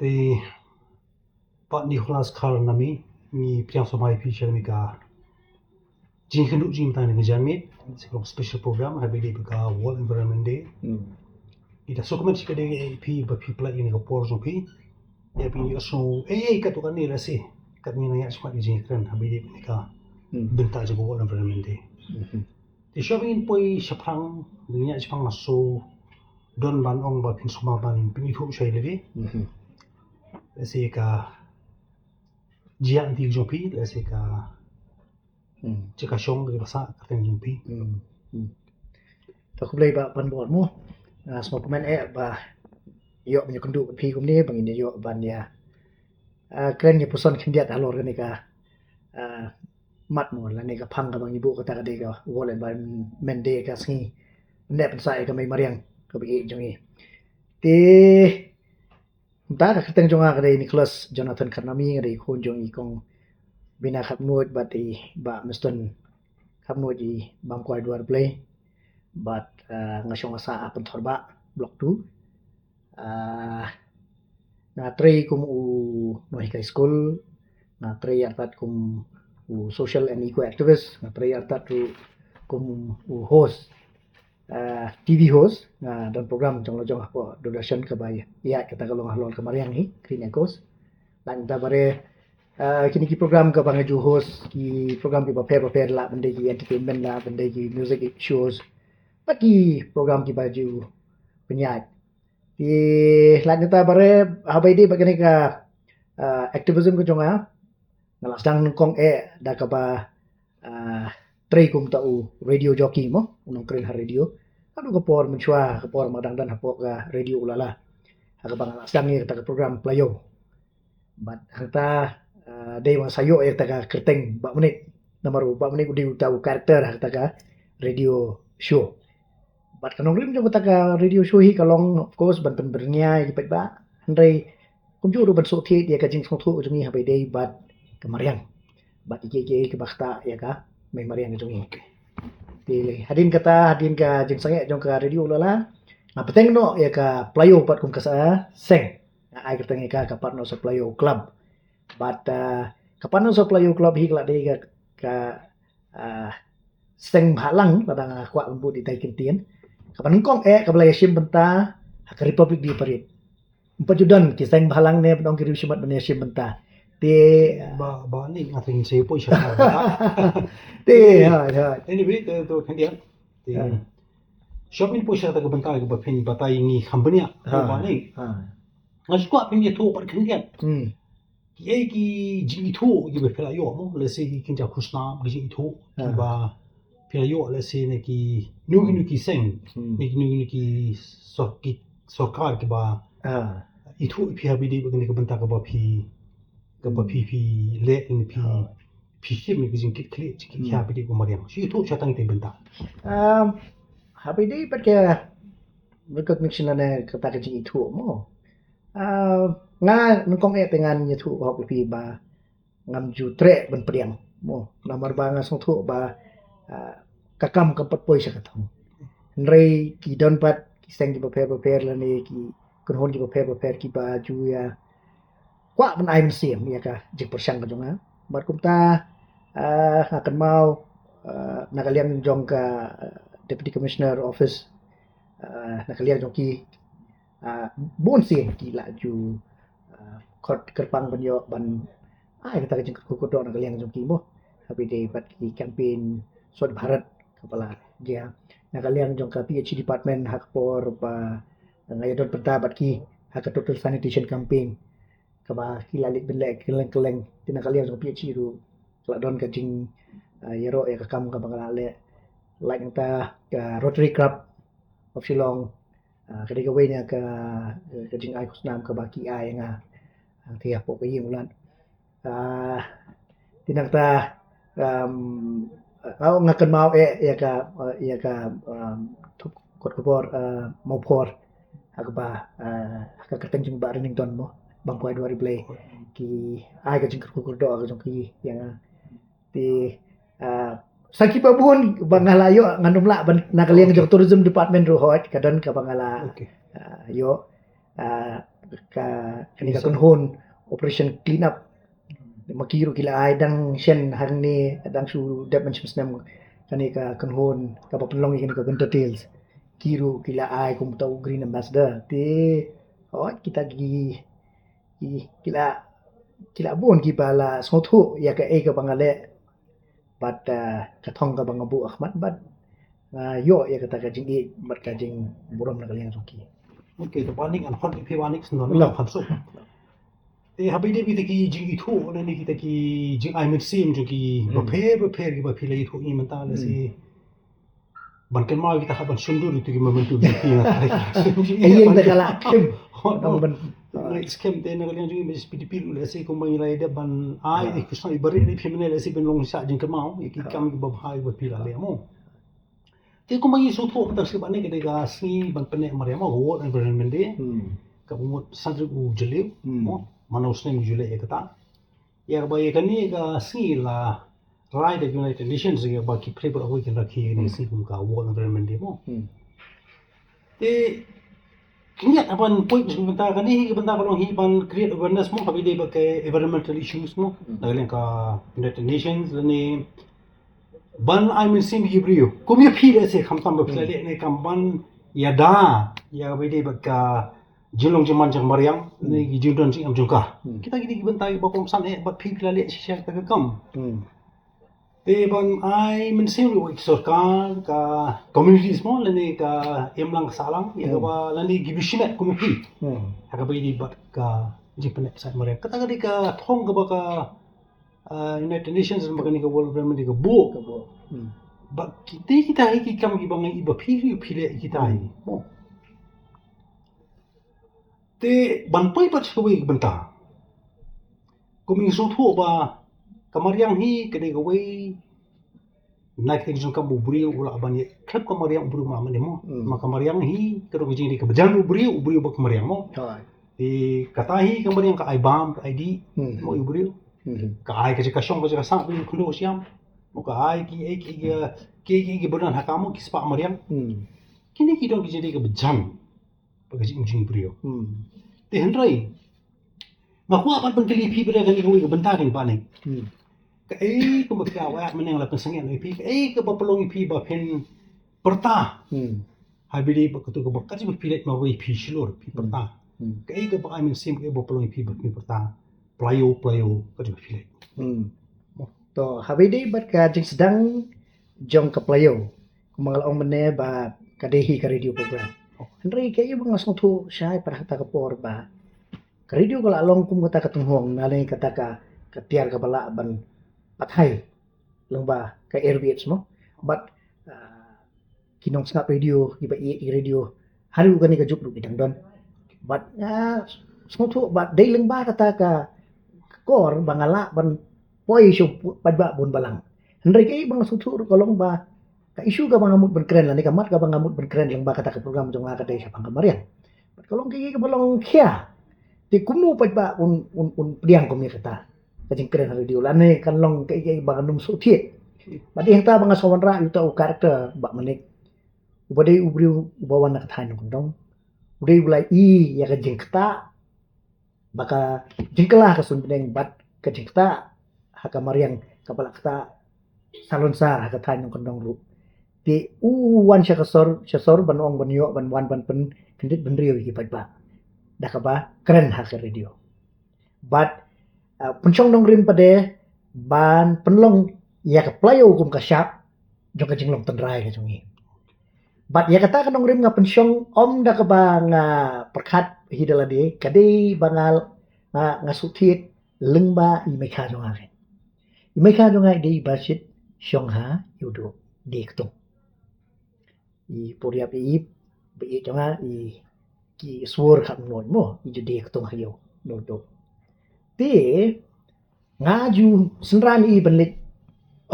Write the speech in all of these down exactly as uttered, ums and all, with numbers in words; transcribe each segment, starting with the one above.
Te pat Nicholas Kharnami, ngi pdiang sngewbha ïa phi sha kane ka jingkynduh jingmyntoi na ka janmiet, sa kawei ka special program ha kaba ïadei bad ka World Environment Day. Hmm. Ngi da sngewkmen shibun ïa phi ba phi pynlait ïa kane ka por jong phi. Ïa phi ngi sngew, eh, eh, katto katne lehse kat ngi nang ïa sngewbha ïa ka jingkren ha kaba ïadei bad kane ka Hmm. bynta jong ka World Environment Day. Hmm. Te shuwa ba ngin poi shaphrang, ngin ïa shaphrang nga sngew don ban ong ba phin sngewbha ban pynithuh shai lehse. Mhm. Lehse ka jia nti jong phi, lehse ka Hmm. jaka shong ka jaka sah ka kyrteng jong phi. Hmm. Hmm. To khublei Bah Panbor mo. Ah, sngewkmen eh ba ïoh ban ïakynduh bad phi kumne ba ngin ïoh ban ïa, ah, kren ïa puson khyndiat halor kane ka, ah, mat mo lane ka phang kaba ngi buh kata ka dei ka World Environment Day ka sngi. Nep nsa ïa ka mei mariang kaba ïeit jong ngi. Te mynta ka kyrteng jong nga ka dei Nicholas Jonathan Kharnami, nga dei khun jong i Kong Bina Kharmnuid bad i Bah Miston Kharmnuid, i Bam Kwai Dwar Blei. Bad, ah, nga shong nga sah ha Pynthor Bah, Block two. Ah, nga trei kum u nonghikai skul, nga trei artat kum u social and eco activist, nga trei artat ruh kum u host, ah, T V host, nga don program jong la jong hapoh Doordarshan kaba ïa kata ka long halor ka mariang hi, Green Echoes. Lait nangta ba re, ah, kine ki program kaba nga ju host, ki program kiba pher ba pher, lah ban dei ki entertainment, lah ban dei ki music shows, bad ki program kiba ju pynïaid. Te lait nangta ba re, ha kaba ïadei bad kane ka, ah, activism ka jong nga, nga la sdang nyngkong eh da kaba, ah, trei kum uta u radio jockey mo, u nongkren ha radio. Haduh ka por mynshuwa, ka por ba nga dang don hapoh ka Radio Oolala, ha kaba nga la sdang ïa kata ka program Pla Ïew. Bad hangta, ah, dei ba nga sa ïoh ïa kata ka kyrteng Bah Manik. Namar u Bah Manik u dei uta u character ha kata ka radio show. Bad ka nongrim jong kata ka radio show hi ka long, of course, ban pynbyrngia ïa ki paidbah. Hynrei kumjuh ruh ban sngewthuh ïa ka jingsngewthuh jong ngi ha kaba ïadei bad ka mariang, bad ïa kiei kiei kiba ktah ïa ka mei mariang jong ngi. Te hadien kata, hadien ka jingsangeh jong ka Radio Oolala, nga bteng noh ïa ka Pla Ïew pat kum ka seng. Nga ai kyrteng ïa ka ka Partners of Pla Ïew Club. Bad, ah, ka Partners of Pla Ïew Club hi ka la dei ka, ka, ah, seng bhalang, lada nga kwah ban bud ïa ka ktien. Kaba nyngkong eh kaba la ïashim bynta ha ka Republic Day Parade. Ym pat ju don ki seng bhalang ne ban ong ki riew shimet ban ïashim bynta. Te, ah, Bah, Bah Nik, nga tharai ngin sa ïa poi sha kata. Te, ha, ha. Anyway, to, to khyndiat. Te, ha, shuwa ba ngin poi sha kata ka bynta kaba phin batai ïa ngi kham bniah, ha, Bah Nik, ha, nga shu kwah phin ïathuh pat khyndiat. Hmm. Kiei ki jingithuh kiba phi la ïoh mo, lehse ki kynja khusnam, ki jingithuh, ha, kiba phi la ïoh, lehse na kino kino ki seng, hmm, na kino kino ki sor-, ki sorkar kiba, ha, ithuh ïa phi ha kaba ïadei bad kane ka bynta kaba phi, kaba, hmm, phi, phi leh ne phi, ha, phi shim ïa ka jingkitkhlieh, jingkitkhlieh, hmm, ha kaba ïadei bad mariang. Shu ithuh shwa tang ïa kata ka bynta. Um, ha kaba ïadei bad ka recognition lane kata ka jingithuh mo. Ah, nga nyngkong eh te ngan ïathuh hok ïa phi ba ngam ju treh ban pdiang mo, namar ba nga sngewthuh ba, ah, ka kam kam pat poi sha ka thong. Hynrei ki don pat ki seng kiba pher ba pher lane ki kynhun kiba pher ba pher kiba ju ïa kwah ban ai mynsiem ïa ka jingpyrshang ka jong nga. Bad kumta, ah, nga kynmaw, ah, na ka liang jong ka, ah, Deputy Commissioner Office, ah, na ka liang jong ki, ah, bun sien ki la ju, ah, khot kyrpang ban ïoh ban ai kata ka jingkyrkhu kyrdoh na ka liang jong ki mo, ha kaba ïadei bad ki campaign Swachh Bharat kaba la jia. Na ka liang jong ka P H E department ha ka por ba nga ïadon bynta bad ki ha ka total sanitation campaign kaba ki la leit ban leh kylleng kylleng. Te na ka liang jong ka P H E ruh ka la don ka jing, ah, ïaroh ïa ka kam kaba nga la leh. Lait nangta ka Rotary Club of Shillong, ah, ka dei kawei na ka, ka jingai khusnam kaba ki ai ïa nga, ah, te hapoh ka ïing u Lat. Ah, te nangta, um, nga, nga kynmaw eh ïa ka, ïa ka, um, thup kot khubor, ah, Mawphor, ha kaba, ah, ha ka kyrteng jong Bah Rennington mo, Bam Kwai Dwar Blei, ki ai ka jingkyrkhu kyrdoh ka jong ki ïa nga. Te, ah, sa kiba bun ba nga la ïoh, ngan ym lah ban, na ka liang, okay, jong tourism department ruh hooid ka don kaba nga la, okay, ah, ïoh, ah, ka, kane ka kynhun operation clean up. Ma ki ruh ki la ai dang shen hangne, dang shu dep mynshem snem kane ka kynhun kaba pynlong ïa kane ka Winter Tales. Ki ruh ki la ai kum uta u green ambassador. Te hooid kita ki, ki, ki la, ki la bun kiba la sngewthuh ïa kaei kaba nga leh. Bad, ah, ka thong kaba nga buh ha khmat bad nga ïoh ïa kata ka jingïeit bad ka jingburom na ka liang jong ki. Okay, to ba nik an hot phi ba nik sno. No. Kan so. Te haba ïadei bad kita ki jingithuh lane kita ki jingai mynsiem jong ki bapher bapher kiba phi la ithuh ïa ngi mynta, lehse ban kynmaw kita ha ban shon dur ïa ki momentum jong ki. Ïa ïeng da ka la khim. Hot ban. Next khim te na ka liang jong ki P D P ruh, lehse kumba ngi la ïadei ban ai, te ki sngewbha ïa phi mynne, lehse ban long sha jingkynmaw ïa ki kam kiba bha kiba phi la leh mo. Te kumba ngi sngewthuh mynta shi ba ne ka dei ka sngi ban pynneh mariang mo, ka World Environment Day. Hmm. Ka mut san tarik u Jylliew mo, mano snem u Jylliew ïa kata. Ïa kaba ïa kane ka sngi la rai da United Nations ïa ba ki pyrshah ba ki rakhe ïa kane ka sngi kum ka World Environment Day mo. Hmm. Te kine ban poi bynta kane hi, ka bynta ka long hi ban create awareness mo, haba ïadei bad ka environmental issues mo. Hmm. Na ka liang ka United Nations lane ban ai mynsiem ïa ki briew. Kum ïa phi lehse khamtam ba phi la leh ne kam ban ïada ïa kaba ïadei bad ka jinglong jingman jong mariang ne ki jingdon jingem jong ka. Hmm. Kita ki dei ki bynta kiba kongsan eh bad phi phi la leh shisha kita ki kam. Hmm. Te ban ai mynsiem ruh ïa ki sorkar, ka communities mo lane ka imlang ka sahlang ïa kaba lane kiba shimet kum ïa phi. Hmm. Ha kaba ïadei bad ka jingpynneh pynsaid mariang. Kata ka dei ka thong kaba ka, ah, United Nations, ba kane ka World Environment Day ka buh. Ka buh. Hmm. Bad kita, kita hi ki kam kiba ngi, iba phi hi phi leh kita hi. Hmm. Mo. Te ban poi pat sha kawei ka bynta. Kum ngi sngewthuh ba ka mariang hi ka dei kawei na kita ki jingkam ba u briew u lah ban ïa khlep ka mariang, u briew ma mane mo. Hmm. Ma ka mariang hi ka dei ka jingdei kaba jan u briew, u briew bad ka mariang mo. Hooid. Te kata hi ka mariang ka ai bam, ka ai dih mo ïa u briew. Hmm. Ka ai ka jaka shong, ka jaka sah, ka jaka khyndew ka shiam. Mo ka ai ki, ki, ki, ki, ki, ki ba don ha ka mo ki spah mariang. Hmm. Kine ki don ki jingdei kaba jan bad ka jingim jong u briew. Hmm. Te hynrei nga kwah pat ban kylli phi ba dei kane kawei ka bynta kane ba ne. Hmm. Kaei kaba phi ïa wad mynne la pynsangeh ïa phi, kaei kaba pynlong ïa phi ba phin pyrta. Hmm. Haba ïadei bad katu kaba kat ba phi leit marwei phi shlur phi pyrta. Hmm. Kaei kaba ai mynsiem, kaei ba pynlong ïa phi ba phin pyrta. Pla ïew, pla ïew, kat ba phi leit. Hmm. To, haba ïadei bad ka jingsdang jong ka pla ïew, kumba nga la ong mynne ba ka dei hi ka radio program. Hynrei kaei ba nga sngewthuh shai pat ha kata ka por ba ka radio ka la long kum kata ka tynghong, lane kata ka, ka tiar kaba lah ban pathai lyngba ka airwaves mo. Bad, ah, ki nongsngap radio, kiba ïeit ïa ka radio, ha ruh kane ka juk ruh ki dang don. Bad, ah, sngewthuh ba dei lyngba kata ka kor ba nga lah ban poi sha u paidbah bun balang. Hynrei kaei ba nga sngewthuh ruh ka long ba ka issue kaba nga mut ban kren lane ka mat kaba nga mut ban kren lyngba kata ka program jong nga ka dei shaphang ka mariang. Bad ka long kaei kaba long khia. Te kumno paidbah un, un, un pdiang kum ïa kata ka jingkren ha radio lane kan long kaei kaei ba kan ym shu thied. Bad ïa kata ba nga sa wanrah ïa uta u character Bah Manik. Uba dei u briew uba wan na ka thaiñ nongkyndong. U dei u la ïohi ïa ka jingktah ba ka jingkylla ka suiñ bneng bad ka jingktah ha ka mariang kaba la ktah salonsar ha ka thaiñ nongkyndong ruh. Te u wan sha ka sor, sha sor ban ong ban ïoh ban wan ban pynkyndit bynriew ïa ki paidbah da kaba kren ha ka radio. Bad, ah, pynshong nongrim pat de ban pynlong ïa ka pla ïew kum ka shap jong ka jinglong tynrai ka jong ngi. Bad ïa kata ka nongrim nga pynshong ym da kaba nga pyrkhat hi da lade, ka dei ba nga, nga, nga shu thied lyngba i meikha jong nga. I meikha jong nga i dei ba shait shong ha ïew duh, die ktung. I por ïap i ip ba ïeit jong nga i, ki swor khamnoit mo, i ju die ktung ha ïew, no do. Te nga ju synran i ban leit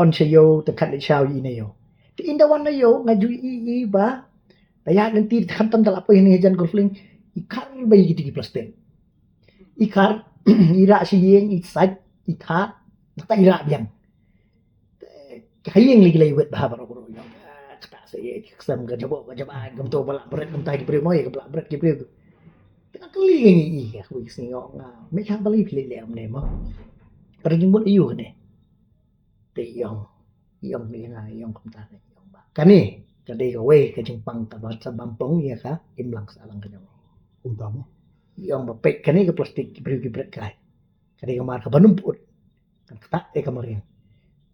on sha ïew, te khat leit shaw i na ïew. Te ynda wan na ïew nga ju i, i ba da ïa lynti te khamtam da la poi ne jan golf link, i khar ba i kiti ki plastik. I khar, i rah shi ïing, i sait, i thad, ta i rah biang. Ka ïing lei ki lei wet bha baroh baroh ïa. Kata sa ïa ka sem ka jabo ka jaba gam to ba lah bret gam tai ki briew mo ïa ka ba lah bret ki briew. Te nga kylli ïa ngi, ïa ka wei ka sngi, nga ong, ah, me khang balei phi leh leh kumne mo? Ka jingmut aiu kane? Te i ong, i ong ïa nga, i ong kumta, i ong ba kane ka dei kawei ka jingpang kaba sa bam pong ïa ka imlang sahlang ka jong ngi. Kumta mo? I ong ba peit kane ka plastik ki briew ki bret kai. Ka dei ka mar kaba nym pyut. Kan ktah ïa ka mariang.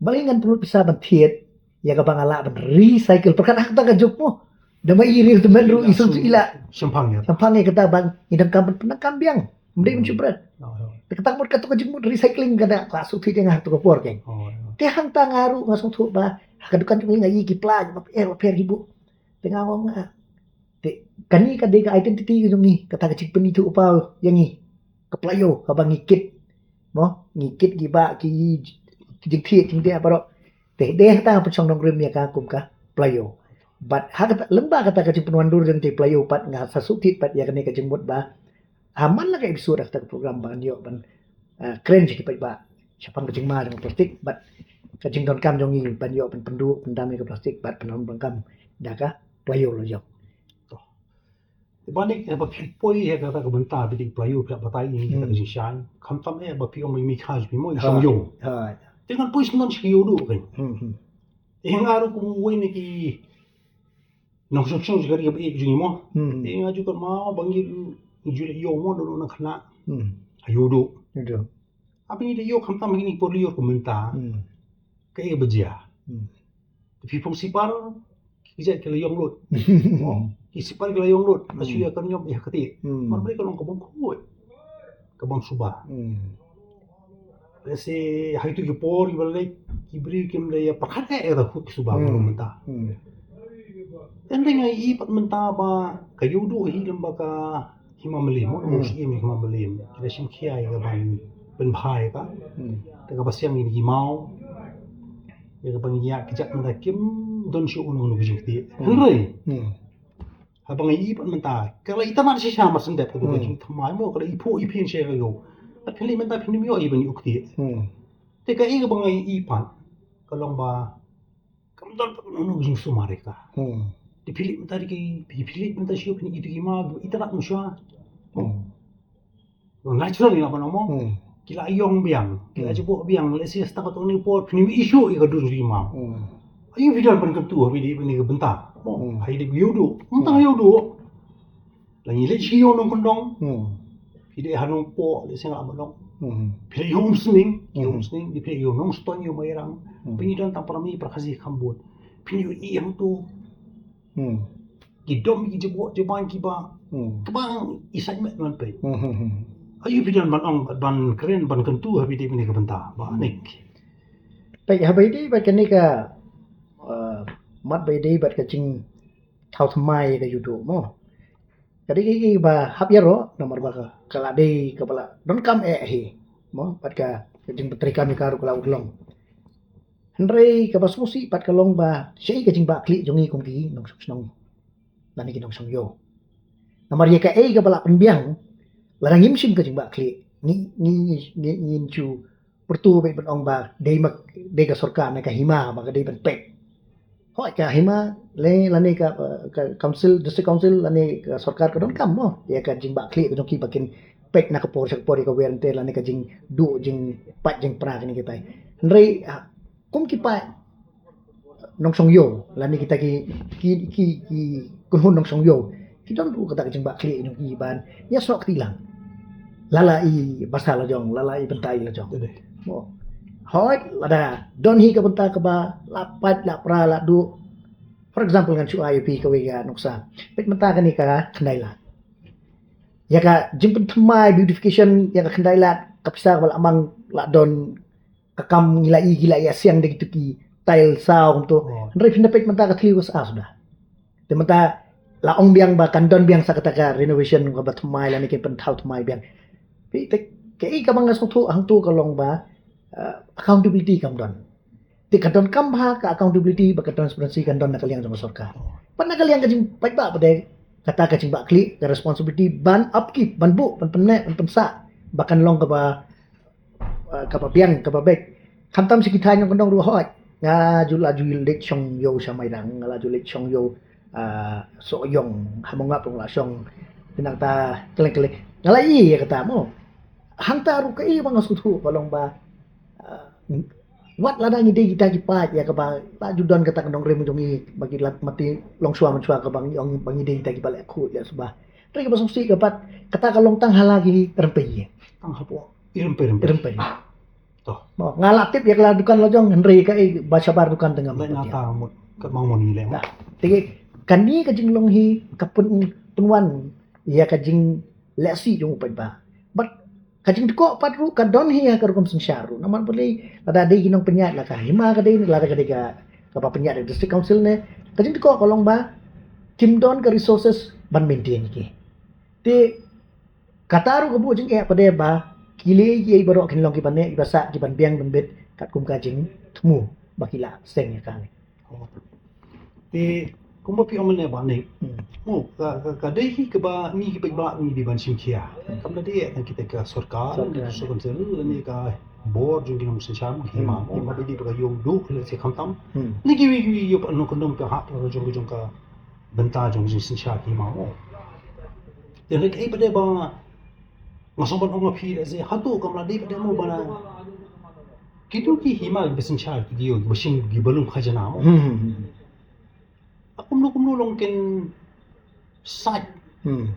Balei ngan pynlut pisa ban thied ïa kaba nga lah ban recycle? Pyrkhat ha kata ka juk mo. Da ma i riew tymmen ruh i sngewthuh i lah. Shemphang ïa. Shemphang ïa kata ba ngi donkam ban pyndonkam biang. Ym dei ban shu bret. Oh, oh. Te kata ka mut, kato ka jingmut recycling ka da ka sngewthuh ïa nga ha kato ka por keiñ. Oh, oh. Te hangta nga ruh nga sngewthuh ba ha ka dukan jong ngi nga ïohi ki pla ba pher ba pher ki buh. Te nga ong, ah, te kane ka dei ka identity ka jong ngi, kata ka jingpynithuh u paw ïa ngi. Ka pla ïew kaba ngi kit. Mo, ngi kit ki ba ki jingthied jingthied baroh. Te dei hangta nga pynshong nongrim ïa ka kum ka pla ïew. Bad ha kata, lyngba kata ka jingpynwandur jong te pla ïew pat nga sa sngewthuh pat ïa kane ka jingmut ba ha man la ka episode ha kata ka program ban ïoh ban, ah, kren sha ki paidbah shaphang ka jingma jong ka plastik bad ka jingdonkam jong ngi ban ïoh ban pynduh pyndam ïa ka plastik bad pyndonkam da ka pla ïew la jong. Te ba nik, eh, ba phi poi, eh, kata ka bynta, phi dei pla ïew, phi la batai ïa kata ka jingshai. Khamtam, eh, ba phi ong ba ïa mi kha jong phi mo, ïa shong ïew. Ha. Te ngan poi sngewdon sha ki ïew duh keiñ. Hmm, hmm. Eh, nga ruh kum uwei na ki nongshong shnong jong ka ri kaba ïeit jong ngi mo. Hmm. Eh, nga ju kynmaw ba ngi ju leh ïew mo, duh duh na khynnah. Hmm. Ha ïew duh. Ïew duh. Haba ngi leh ïew khamtam ha kine ki por leh ïew ka bynta. Hmm. Kaei ba jia. Hmm. Te phi phong sipar, ki kjat ki la ïong lut. Ki sipar ki la ïong lut. La shu ïa kynñop ïa ka kti. Hmm. Mar balei ka long ka bym khuid. Ka bym suba. Hmm. Lehse ha itu ki por kiba leit ki briew kim da ïa pyrkhat eh ïa ka khuid ka suba ka long mynta. Hmm. Tang nga ïohi pat mynta ba ka ïew duh hi lem ba ka Hima Mylliem, mo, mo, hmm, Siem Hima Mylliem. Ki la shim khia ïa ka ban pynbha ïa ka. Hmm. Te kaba siang ïa ki maw. Ïa kaba ngi ïa ki jait mynta kim don shuh uno uno ka jingkti. Hmm. Hynrei. Hmm. Haba ngi ïa pat mynta. Ka la itynnad shisha mar shen dep ka, hmm, jingthymmai mo, ka la iphuh iphieng shisha ka ïew. Pat phin leit mynta phin ym ïoh ïa ban ïoh kti. Hmm. Te kaei kaba ngi ïa pat. Ka long ba Kam don pat uno uno u jingsumar ïa ka. Hmm. Te phi leit mynta ki, phi, phi leit mynta shuh phin i tu ki maw, itynnad mynshuwa. Hmm. Natural ïa la ban ong mo. Hmm. Ki la ïong biang, ki la, hmm, jubok biang, lehse start katto katne por, phin i shuh ïa ka dun ki maw. Hmm. Aïu phi don ban kyntu ha ba ïadei bad kane ka bynta. Mo, hmm, ha ïadei bad ïew duh. Mynta, hmm, ïew duh. La ngi leit sha ki ïew nongkyndong. Hmm. Phi dei ha Nongpoh, lehse nga la ban ong. Hmm. Phi leit ïew Umsning, ki ïew, hmm, Umsning, phi leit ïew Nongstoiñ, ïew Mairang. Hmm. Phi don tang para Mei para Khasi kham bun. Phi leit ïew i hangto. Hmm. Ki dom ki jubok jubok kiba. Hmm. Kaba i sait met ban peit. Hmm, hmm, hmm. Aïu phi don ban ong, ban kren, ban kyntu ha ba ïadei bad kane ka bynta. Ba, hmm, nik. Peit ha ba ïadei bad kane ka, uh, mat ba ïadei bad ka jing thaw thymmai ïa ka ïew duh mo. Ka dei kaei kaei ba hap ïaroh namar ba ka, ka la dei kaba la donkam eh hi. Mo, bad ka, ka jingpyntreikam ïa ka ruh ka la urlong. Hynrei kaba sngewsih pat ka long ba shaei ka jingbakla jong ngi kum ki nongshong shnong lane ki nongshong ïew. Namar ïa kaei kaba la pynbiang lada ngim shim ka jingbakla ngi, ngi, ngi, ngin shu pyrto beit ban ong ba dei ma, dei ka sorkar ne ka hima ba ka dei ban peit. Hooid ka hima lane, lane ka, eh, ka council, district council lane ka sorkar ka donkam mo ïa ka jingbakla ka jong ki ba kin peit na ka por sha ka por ïa ka wear and tear lane ka jingduh jingpait jingpra kine kitai. Hynrei, ah, kum ki paid nongshong ïew lane kita ki, ki, ki, ki kynhun nongshong ïew ki don ruh kata ka jingbakla jong ki ban ïasoh kti lang. Lada i basa la jong, lada i bynta i la jong. Mo. Hooid, lada don hi ka bynta kaba la pait, la pra, la duh. For example, ngan shu ai ïa phi kawei ka nuksa. Peit mynta kane ka Khyndailad. Ïa ka jingpynthymmai beautification ïa ka Khyndailad, ka pisa kaba la mang la don ka kam ngi la i, ngi la ïa siang da kitu ki tile saw kumto. Oh. Hynrei phin da peit mynta ka thliew ka sah suda. Te mynta la ong biang ba kan don biang sa kata ka renovation kaba thymmai lane kin pynthaw thymmai biang. Phi te kaei kaba nga sngewthuh hangto ka long ba, uh, accountability kam don. Te ka donkam ba ka accountability bad ka transparency kan don na ka liang jong ka sorkar. Pat na ka liang ka jingpaidbah pat de kata ka jingbakla, ka responsibility ban upkeep, ban buh, ban pynneh, ban pynsah ba kan long kaba, ah, kaba biang, kaba beit. Khamtam sha ki thaiñ nongkyndong ruh hooid. Nga ju la ju leit shong ïew sha Mairang, nga la ju leit shong ïew, ah, Sohiong, ha Mawngap ruh nga la shong. Kane kata kylleng kylleng. Nga la ïohi ïa kata mo. Hangta ruh kaei ba nga sngewthuh ka long ba, ah, wat lada ngi dei kita ki paid ïa kaba la ju don kata ka nongrim jong ngi ba ki la mati long shuwa man shuwa kaba ngi ong ba ngi dei kita kiba leh khuid leh suba. Hynrei kaba sngewsih ka pat kata ka long tang ha la ki rympei. Tang hapoh i rympei rympei. Rympei. To. Mo, nga la tip ïa ka la dukan la jong hynrei kaei ba shabar dukan tang ngam. Leh pat ïa. Nata mut ka mang mon ngi leh mo. Nah, te kane ka jinglong hi ka pyn, pynwan ïa ka jinglehsih jong u paidbah. Bad ka jingdkoh pat ruh ka don hi ha ka rukom synshar ruh. Namar balei lada dei ki nongpynïaid la ka hima ka dei lada ka dei ka, kaba pynïaid da district council ne. Ka jingdkoh ka long ba kim don ka resources ban maintain ki. Te kata ruh ka buh jingeh pat de ba ki lei ki ei baroh kin long kiban neh kiba sah kiban biang ban bit katkum ka jingthmu ba ki la seng ïa ka ne. Te kumba phi ong mynne ba ne. Hmm. Mo ka, ka, ka dei hi kaba ngi ki paidbah ngi dei ban shim khia. Kam da dei tang kita ka sorkar, sorkar. Kita sorkar sel ne ka bor jong ki nongsynshar ki hima mo ba dei ba ka ïoh duh le se khamtam. Hmm. Ni ki wi ki wi ïoh pa no kondom ka hap jong jong ka bynta jong jingsynshar ki hima mo. Te leh kaei pat de ba nga sngewbha ban ong ïa phi lehse hato kam la dei pat de mo ba na kito ki hima kiba synshar ki dei kiba shim kiba lum khajana mo. Hmm, hmm, hmm. A kumno kumno long kin sait. Hmm.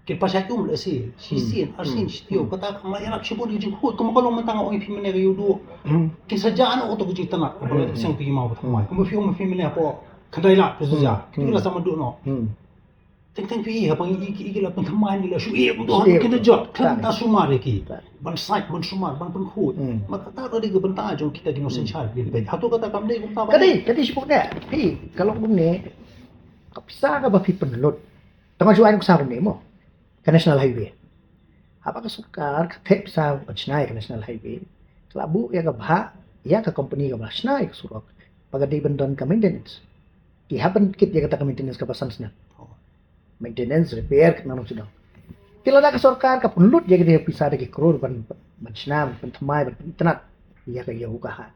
Kin pasait um lehse shisien arsien shitiew kata kam la ïalap shibun ki jingkhuid kumba ka long mynta nga ong ïa phi mynne ka ïoh duh. Hmm. Kin sa jah noh kato ka jingtnat kaba la seng tu ki hima ba thymmai kumba phi ong ïa phi mynne hapoh khyndai lak phi sa jah. Hmm. Ki la sa mad duh noh. Hmm. Teng teng phi i haba ngi i ki i ki la pynthymmai ngi la shu i ym don. Shu i ym don. Kin da jot khlem ta sumar ïa ki. Ban sait ban sumar ban pynkhuid. Hmm. Ma kata ka dei ka bynta jong kita ki nongsynshar ki peit. Hato kata kam dei kumta ba. Ka dei, ka dei shibun ne. Phi ka long kumne. Ka pisa kaba phi pynlut. Tang shu ai nuksa kumne mo. Ka National Highway. Haba ka sorkar ka theh pisa ban shna ïa ka National Highway. Ka la buh ïa ka bhah ïa ka company kaba la shna ïa ka surok. Ba ka dei ban don ka maintenance. Ki hap ban kit ïa kata ka maintenance kaba san snem. Maintenance, repair, kata nang sdang. Te lada ka sorkar ka pynlut ïa kata ka pisa da ki klur ban, ban shna, ban thymmai, ban pyntnat ïa ka ïew ka hat.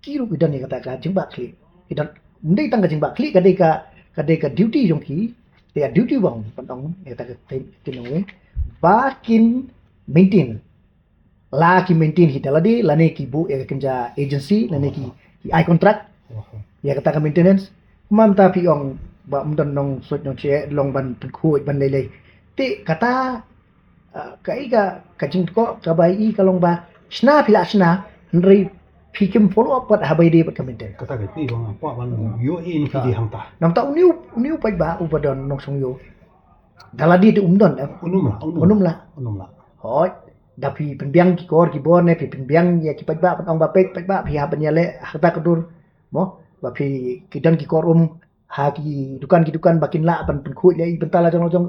Ki ruh ki don ïa kata ka jingbakla. Ki don, ym dei tang ka jingbakla, ka dei ka, ka dei ka duty jong ki. Te ïa duty ba ong, ban ong ïa kata ka, te, te nong wei. Ba kin maintain. La ki maintain hi da lade, lane ki buh ïa ka kynja agency, lane ki, ki ai contract ïa kata ka maintenance. Kumta phi ong ba ym don nongsuid nongshyieng long ban pynkhuid ban lei lei. Te kata, ah, kaei ka, ka jingkyrkhu kaba i ka long ba shna phi la shna hynrei phi kim follow up pat haba ïadei bad ka maintain. Kata ka phi ong apa ban ïoh in phi di hangta. Nangta uni u, uni u paidbah uba don nongshong ïew. Da lade te um don em. Un ym lah, un ym lah. Un ym lah. Hooid. Da phi pynbiang ki kor ki bor ne phi pynbiang ïa ki paidbah ban ong ba peit paidbah phi hap ban ïaleh ha kata ka dur. Mo, ba phi ki don ki kor um ha ki dukan ki dukan ba kin lah ban pynkhuid ïa i bynta la jong la jong.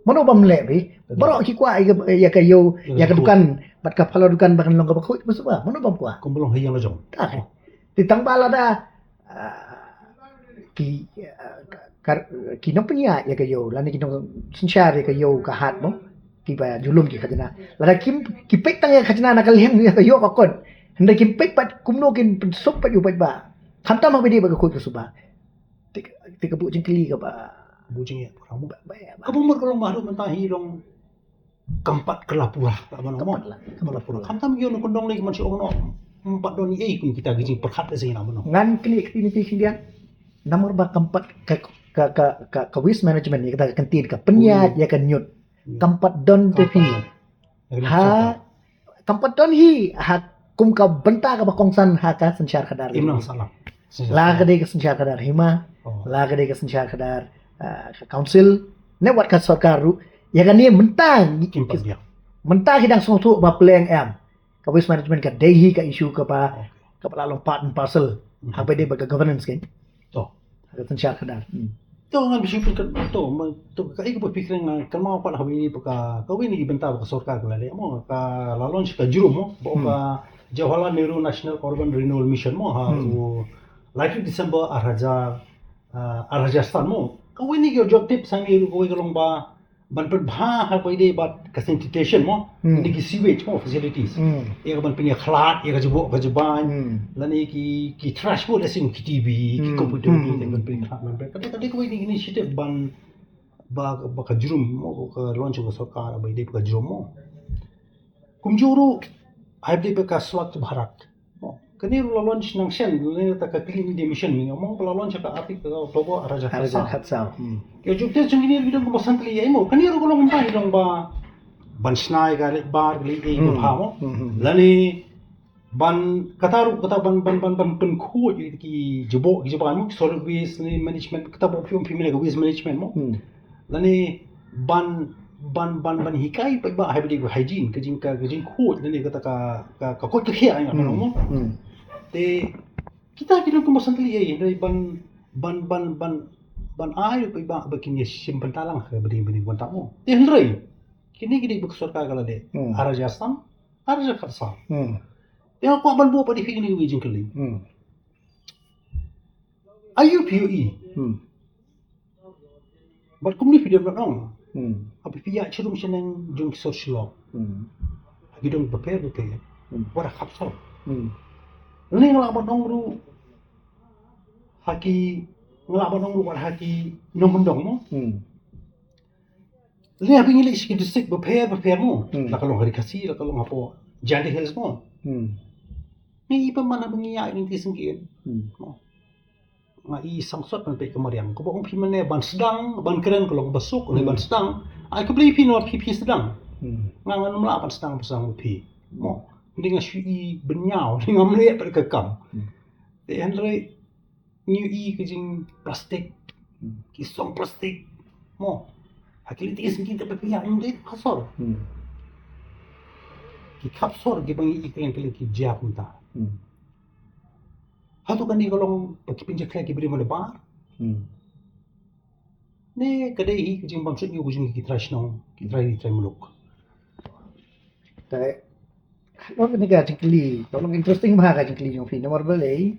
Mano bym leh phi? Baroh ki kwah ïa ka, ïa ka ïew, ïa ka dukan bad ka parlor dukan ba kan long kaba khuid ba suba. Mano bym kwah? Kum ba long ha ïing la jong. Te tang ba lada ah, ki, ah, ka, ki nongpynïaid ïa ka ïew lane ki nongsynshar ïa ka ïew ka hat mo kiba ju lum ki khajna. Lada kim, ki peit tang ïa ka khajna na ka liang ïa ka ïew ka kot. Hynrei kim peit pat kumno kin pynsuk pat ïa u paidbah. Khamtam haba ïadei bad ka khuid ka suba. Te, te ka buh jingkylli kaba. Buh jingïa. Ba, ba, ba. Kaba mut ka long ba haduh mynta hi long kam pat kylla pura, ka ban ong. Kam pat la, kam pat la pura. Khamtam ïa u nongkyndong lei ki mynsiem ong noh. Ym pat don ei ei kum kita ki jingpyrkhat lei shisha ban ong. Ngan kylli kti ne phi khyndiat. Namar ba kam pat ka, ka, ka, ka, ka waste management ïa kata ka kyntien ka pynïaid ïa ka ñiut. Kam pat don te phi. Ha, kam pat don hi ha kum ka bynta kaba kongsan ha ka synshar khadar. Im nang salam. La ka dei ka synshar khadar hima, la ka dei ka synshar khadar, ah, ka council, ne wat ka sorkar ruh. Ïa kane mynta, mynta ki dang sngewthuh ba pleng em. Ka waste management ka dei hi ka issue kaba, kaba la long part and parcel. Haba dei bad ka governance kan. To. Ha ka synshar khadar. To ngan bisu pun kan to, to kaei kaba phi kren ngan kan ma pat haba ïadei bad ka, kawei na ki bynta ba ka sorkar ka la leh mo, ka la launch ka jingrum mo ba ka Jawaharlal Nehru National Urban Renewal Mission mo ha u lai tarik December ar hajar, ah, ar hajar san mo. Kawei na ki objective sani ruh kawei ka long ba ban pynbha haba ïadei bad ka sanitation mo, ne ki sewage mo facilities. Ïa ka ban pynïakhlad ïa ka jingbuh ka jingbain lane ki, ki trash mo, lane ki T V, ki computer, ki ban pynïakhlad ban pyn. Ka dei, ka dei kawei na ki initiative ban ba, ba ka jrum mo, ka launch ka sorkar ba dei ba ka jrum mo. Kumjuh ruh haba dei ba ka Swachh Bharat mo, kane ruh la launch nang shen lane ta ka Clean India Mission, mi mo ba la launch ka article October ar hajar khatsaw. Ki objective jong kine ruh ki don kumba san tylli ei mo, kane ruh ka long kumta, ki don ba ban shna ïa ka leit bar, ka leit ei ka bha mo, lane ban kata ruh, kata ban, ban, ban, ban pynkhuid ïa ki jubok, ki jubok mo, ki solid waste ne management, kata ba phi ong phi mynne ka waste management mo. Lane ban, ban, ban, ban hikai paidbah haba dei ka hygiene, ka jing, ka, ka jingkhuid lane kata ka, ka, ka koit ka khiah ïa nga mo. Te kita ki don kumba san tylli ei, hynrei ban, ban, ban, ban, ban ai ruh paidbah ba kin ïa shim bynta lang haba dei, ba dei bynta mo. Te hynrei kine ki dei ba ka sorkar ka la leh ar hajar san, ar hajar khatsaw. Te nga kwah ban buh pat ïa phi kine kiwei ki jingkylli. Aïu phi ïohi? Bad kumne phi dei ban ong, haba phi ïaid sharum shaneng jong ki sor Shillong, ha ki dong bapher bapher, wat ha khap sor. Lane nga lah ban ong ruh ha ki, nga lah ban ong ruh wat ha ki nongkyndong mo. Lane haba ngi leit sha ki district bapher bapher mo, la ka long ha Ri Khasi, la ka long hapoh Jaintia Hills mo, ngi i pynban haba ngi ïaid lynti syngkien mo, nga i sangsot ban peit ka mariang. Kaba ong phi mynne ban sdang ban kren ka long ba suk, ne ban sdang. Ai khublei phi, namar phi, phi sdang. Nga, ngam lah ban sdang, ban sdang ma phi mo. Hynrei nga shu i bynñiaw, hynrei ngam leh pat ka kam. Te hynrei ngi ïohi ka jingplastik, ki song plastik mo, ha ki lynti syngkien, te ba phi ïa ong dei ha sor. Ki khap sor kiba ngi i kylleng kylleng ki jia kumta. Hato kane ka long ba ki pynjakhlia ki briew mynta bar, ne ka dei hi ka jingbym suidñiew ka jong ki trai shnong, ki trai ri trai muluk? Te long kane ka jingkylli, ka long interesting bha ka jingkylli jong phi, namar balei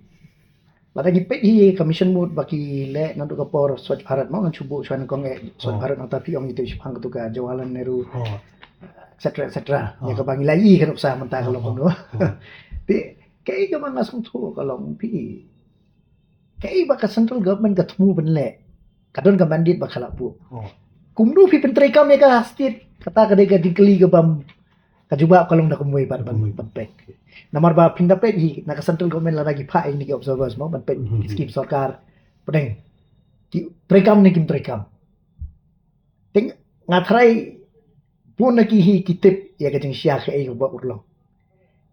lada ngi peit hi ka mission mode ba ki leh naduh ka por Swachh Bharat mo, ngan shu buh shuwa nyngkong eh Swachh Bharat, nangta phi ong ïa tu shaphang katu ka Jawaharlal Nehru, et cetera, et cetera. Ïa kaba ngi la ïohi ka nuksa mynta ka long kumno. Te kaei kaba nga sngewthuh ka long phi, kaei ba ka central government ka thmu ban leh, ka don ka mandate ba ka la buh. Kumno phi pyntreikam ïa ka state, kata ka dei ka jingkylli kabym, ka jubab ka long da kumwei pat ban, ban peit. Namar ba phin da peit hi na ka central government, lada ngi phah ïa kine ki observers mo ban peit ki skim sorkar, pdeng ki treikam ne kim treikam. Te nga tharai bun na ki hi ki tip ïa ka jingshai kaei kaba urlong.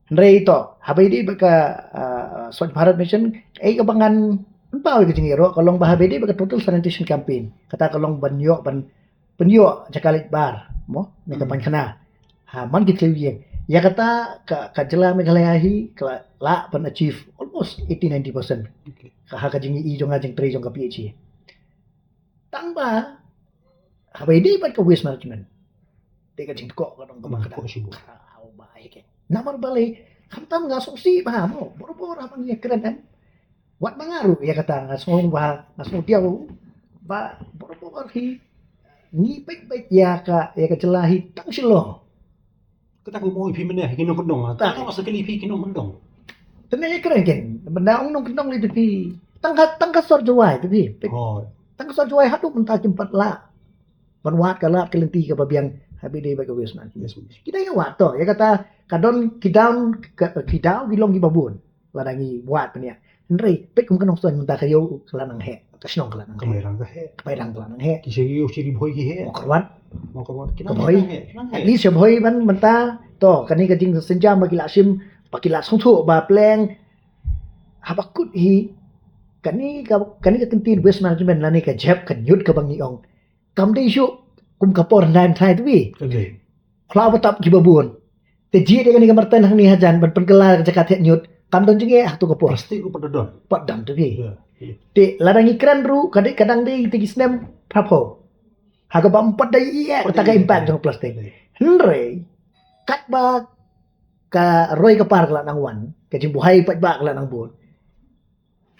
Hynrei to, haba ïadei bad ka, ah, Swachh Bharat Mission, kaei kaba ngan pynpaw ïa ka jingïaroh ka long ba haba ïadei bad ka Total Sanitation Campaign, kata ka long ban ïoh, ban pynïoh jaka leit bar mo, ne ka painkhana ha man ki thliew ïing. Ïa kata ka, ka jylla Meghalaya hi ka la lah ban achieve almost eighty ninety percent. Ka, ha ka jingïohi jong nga, jingtrei jong ka P H E. Tang ba haba ïadei bad ka waste management, te ka jingkoh ka dang kaba, ka dang koh shibun. Namar balei? Khamtam, nga sngewsih bha mo, barabor haba ngi ïakren, em, wat ba nga ruh ïa kata nga sngew bha, nga sngew diaw ba barabor hi ngi peit peit ïa ka, ïa ka jylla hi tang Shillong. Kata ka mut phi mynne ha ki nongkyndong, tang ka sa kali phi ki nongkyndong. Te ne kren ken, mynta ong nongkyndong lei te phi, tang ka, tang ka sor Jowai te phi. Tang ka sor Jowai haduh mynta kim pat lah ban wad ka lad ka lynti kaba biang haba ïadei bad ka waste management. Ki dang ïa wad to, ïa kata ka don ki daw, ka, ki daw ki long kiba bun lada ngi wad pynïaid. Hynrei peit kum ka Nongstoiñ mynta, ka ïew ka la nang heh, ka shnong ka la nang heh, ka Mairang ka la nang heh, ki sha ïew sha Ri Bhoi ki heh, Mawkyrwat, Mawkyrwat ki nang heh. At least sha Bhoi ban mynta to, kane ka jingsynjam ba ki la shim, ba ki la sngewthuh ba pleng haba kut hi kane ka, kane ka kyntien waste management lane ka jhep ka ñiut kaba ngi ong, kam dei shuh kum ka por hyndai hyndai te phi. Khlawbtap kiba bun. Te jied ïa kane ka myrtan hangne hajan ban pynkylla ka jaka theh ñiut, kam don jingeh ha tu ka por. Plastik ruh pat don. Pat don te phi. Te lada ngi kren ruh ka dei, ka dang dei te ki snem phra phew ha kaba ym pat da ïohi ïa kata ka impact jong plastik. Hynrei katba ka roi ka par ka la nang wan, ka jingbuhai paidbah ka la nang bun,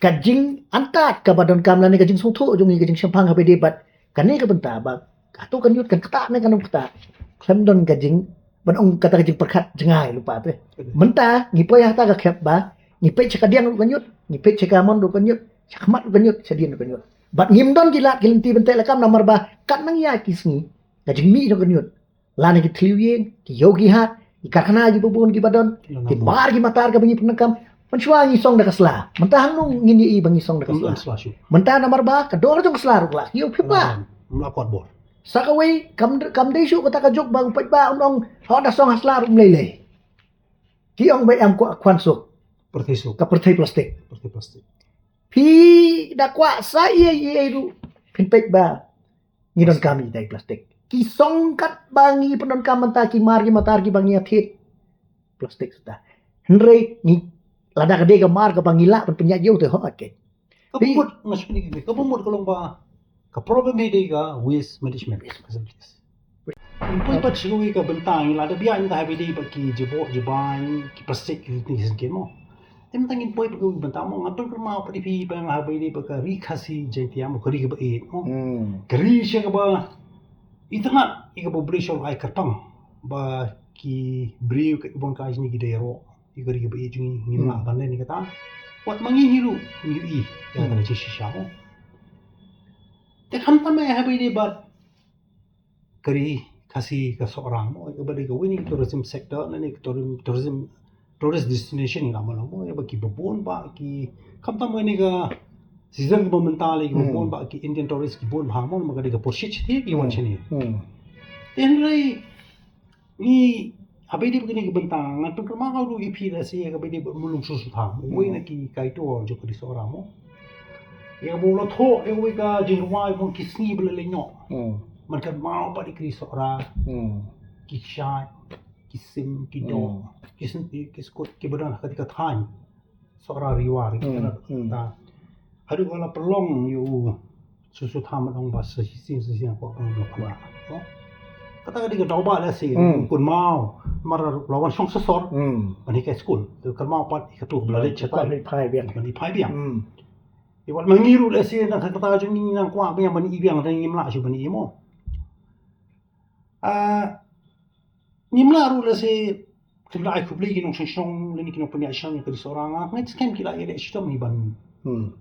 ka jingangnud kaba donkam lane ka jingsngewthuh jong ngi, ka jingshemphang haba ïadei bad kane ka bynta ba hato ka ñiut kan ktah ne kan ym ktah, khlem don ka jing, ban ong kata ka jingpyrkhat jngai lypa te. Mynta ngi poi ha kata ka khep ba ngi peit sha kadiang ruh ka ñiut, ngi peit sha kamon ruh ka ñiut, sha khmat ruh ka ñiut, shadien ruh ka ñiut. Bad ngim don ki lad ki lynti ban teh lakam namar ba kat nang ïa ki sngi ka jingmih jong ka ñiut, lane ki thliew ïing, ki ïew ki hat, ki karkhana kiba bun kiba don, ki mar ki matar kaba ngi pyndonkam. Mynshuwa ngi song da ka sla. Mynta hangno ngin ïohi ba ngi song da ka sla? Mynta namar ba ka dor jong ka sla ruh ka la kiew phi ba. Sa kawei, kam kam dei shuh kata ka juk ba u paidbah un ong, ho, da song ha sla ruh ym lei lei. Ki ong ba em kwah khwan suk, pyrthei suk, ka pyrthei plastik. Pyrthei plastik. Phi da kwah sa ïa ïa ruh, phin peit ba ngi donkam ïa dei plastik. Ki song kat ba ngi pyndonkam mynta, ki mar ki matar kiba ngi ïa thied, plastik sata. Hynrei ngi, lada ka dei ka mar kaba ngi lah ban pynïaid ïa u te, ho, okay. Ka bamut, nga shu kynti, ka bamut ka long ba ka problem hi dei ka waste management. Ngin poi pat sha kawei ka bynta, ngi la da biang ka haba ïadei bad ki jaboh jabain, ki plastik, ki lynti ki syngkien mo. Te mynta ngin poi pat kawei ka bynta mo, ngan pynkynmaw pat ïa phi ba nga haba ïadei bad ka Ri Khasi Jaiñtia mo, ka ri kaba ïeit mo. Ka ri sha kaba itynnad ïa kaba U Blei u la ai kyrpang ba ki briew kiba bun ka jingïaroh ïa ka ri kaba ïeit jong ngi, ngim lah ban len ïa kata. Wat ma ngi hi ruh ngi ïohi ïa kata ka jingshisha mo. Te khamtam eh haba ïadei bad ka Ri Khasi ka Sohra mo, kaba dei kawei na ki tourism sector, na ki tourism, tourism, tourist destination ngi lah ban ong mo, ïa ba kiba bun bah ki, khamtam kane ka season kaba mynta lei, kiba bun bah ki Indian tourist ki bun bha mo, namar ka dei ka pyrshit shathie ki wan shane. Te hynrei ngi, haba ïadei bad kane ka bynta, ngan pynkynmaw ruh ïa phi lehse kaba ïadei bad u Mulung Susutham, uwei na ki kaitor jong ka Ri Sohra mo. Ïa kaba u la thoh ïa kawei ka jingrwai mo, Ki Sngi Ba La Leit Noh. Ban kynmaw pat ïa ka Ri Sohra, ki kshaid, ki sim, ki doh, ki sngewthuh, ki skud kiba don ha kata ka thaiñ Sohra Ri War, ri kynnoh. Haduh ba la pynlong ïa u Susutham, ban ong ba sa shisien shisien kwah ban ong ba kwah. Kata ka dei ka daw ba lehse u kynmaw, namar la wan shong sha sor ban hikai skul. Te u kynmaw pat ïa katu ba la leit shatai, ban ïa phai biang. Ïa wat ma ngi ruh lehse na ka kata jong ngi nang kwah biang ban ïa biang, te ngim lah shuh ban ïa mo. Ah, ngim lah ruh lehse, kim lah ai khublei ki nongshong shnong lane ki nongpynïaid shnong ïa ka Ri Sohra, nga ngeit skhem ki la ïaleh shitom hi ban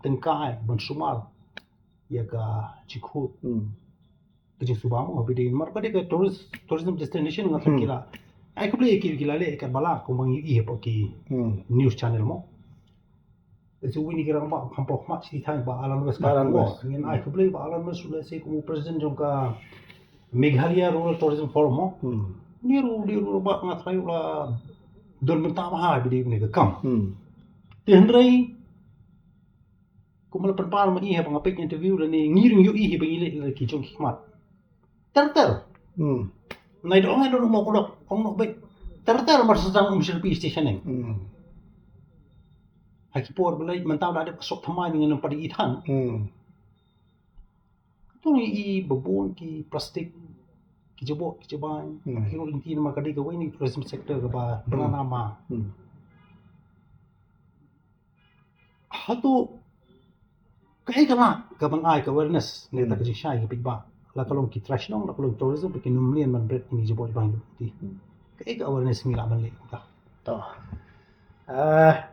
tyngkai, ban sumar ïa ka jingkhuid, ka jingsuba mo, haba ïadei namar ba dei ka tourist, tourism destination, nga tharai ki la ai khublei ïa ki, ki la leh kat ba lah, kumba ngi ïohi hapoh ki news channel mo. Lehse uwei na ki rangbah kham pop khmat shi thaiñ, Bah Alan West. Bah Alan West. Ngin ai khublei Bah Alan West ruh lehse kum u president jong ka Meghalaya Rural Tourism Forum mo. Une ruh, une ruh bah nga tharai u la don bynta bha haba ïadei bad kane ka kam. Te hynrei kumba la pynpaw ma i haba nga peit interview lane ngi ruh ngi ïohi haba ngi leit la ki jong ki khmat. Ter ter. Nai da ong, ai da ong mo, ko dok ong noh beit. Ter ter mar sha tang Umshyrpi station eng. Ha ki por ba leit mynta la dep ka sop thymmai, ngan ym pat ïohi than. Kato ngi ïohi ba bun ki plastik, ki jaboh ki jabain, ki ruh lynti, namar ka dei kawei na ki tourism sector kaba bna nama. Hato kaei ka lad ka ban ai ka awareness na kata ka jingshai ki paidbah, la ka long ki trai shnong, la ka long tourism, ba kin ym mlien ban bret ïa ki jaboh jabain lynti? Kaei ka awareness ngi lah ban leh kumta? To. Ah,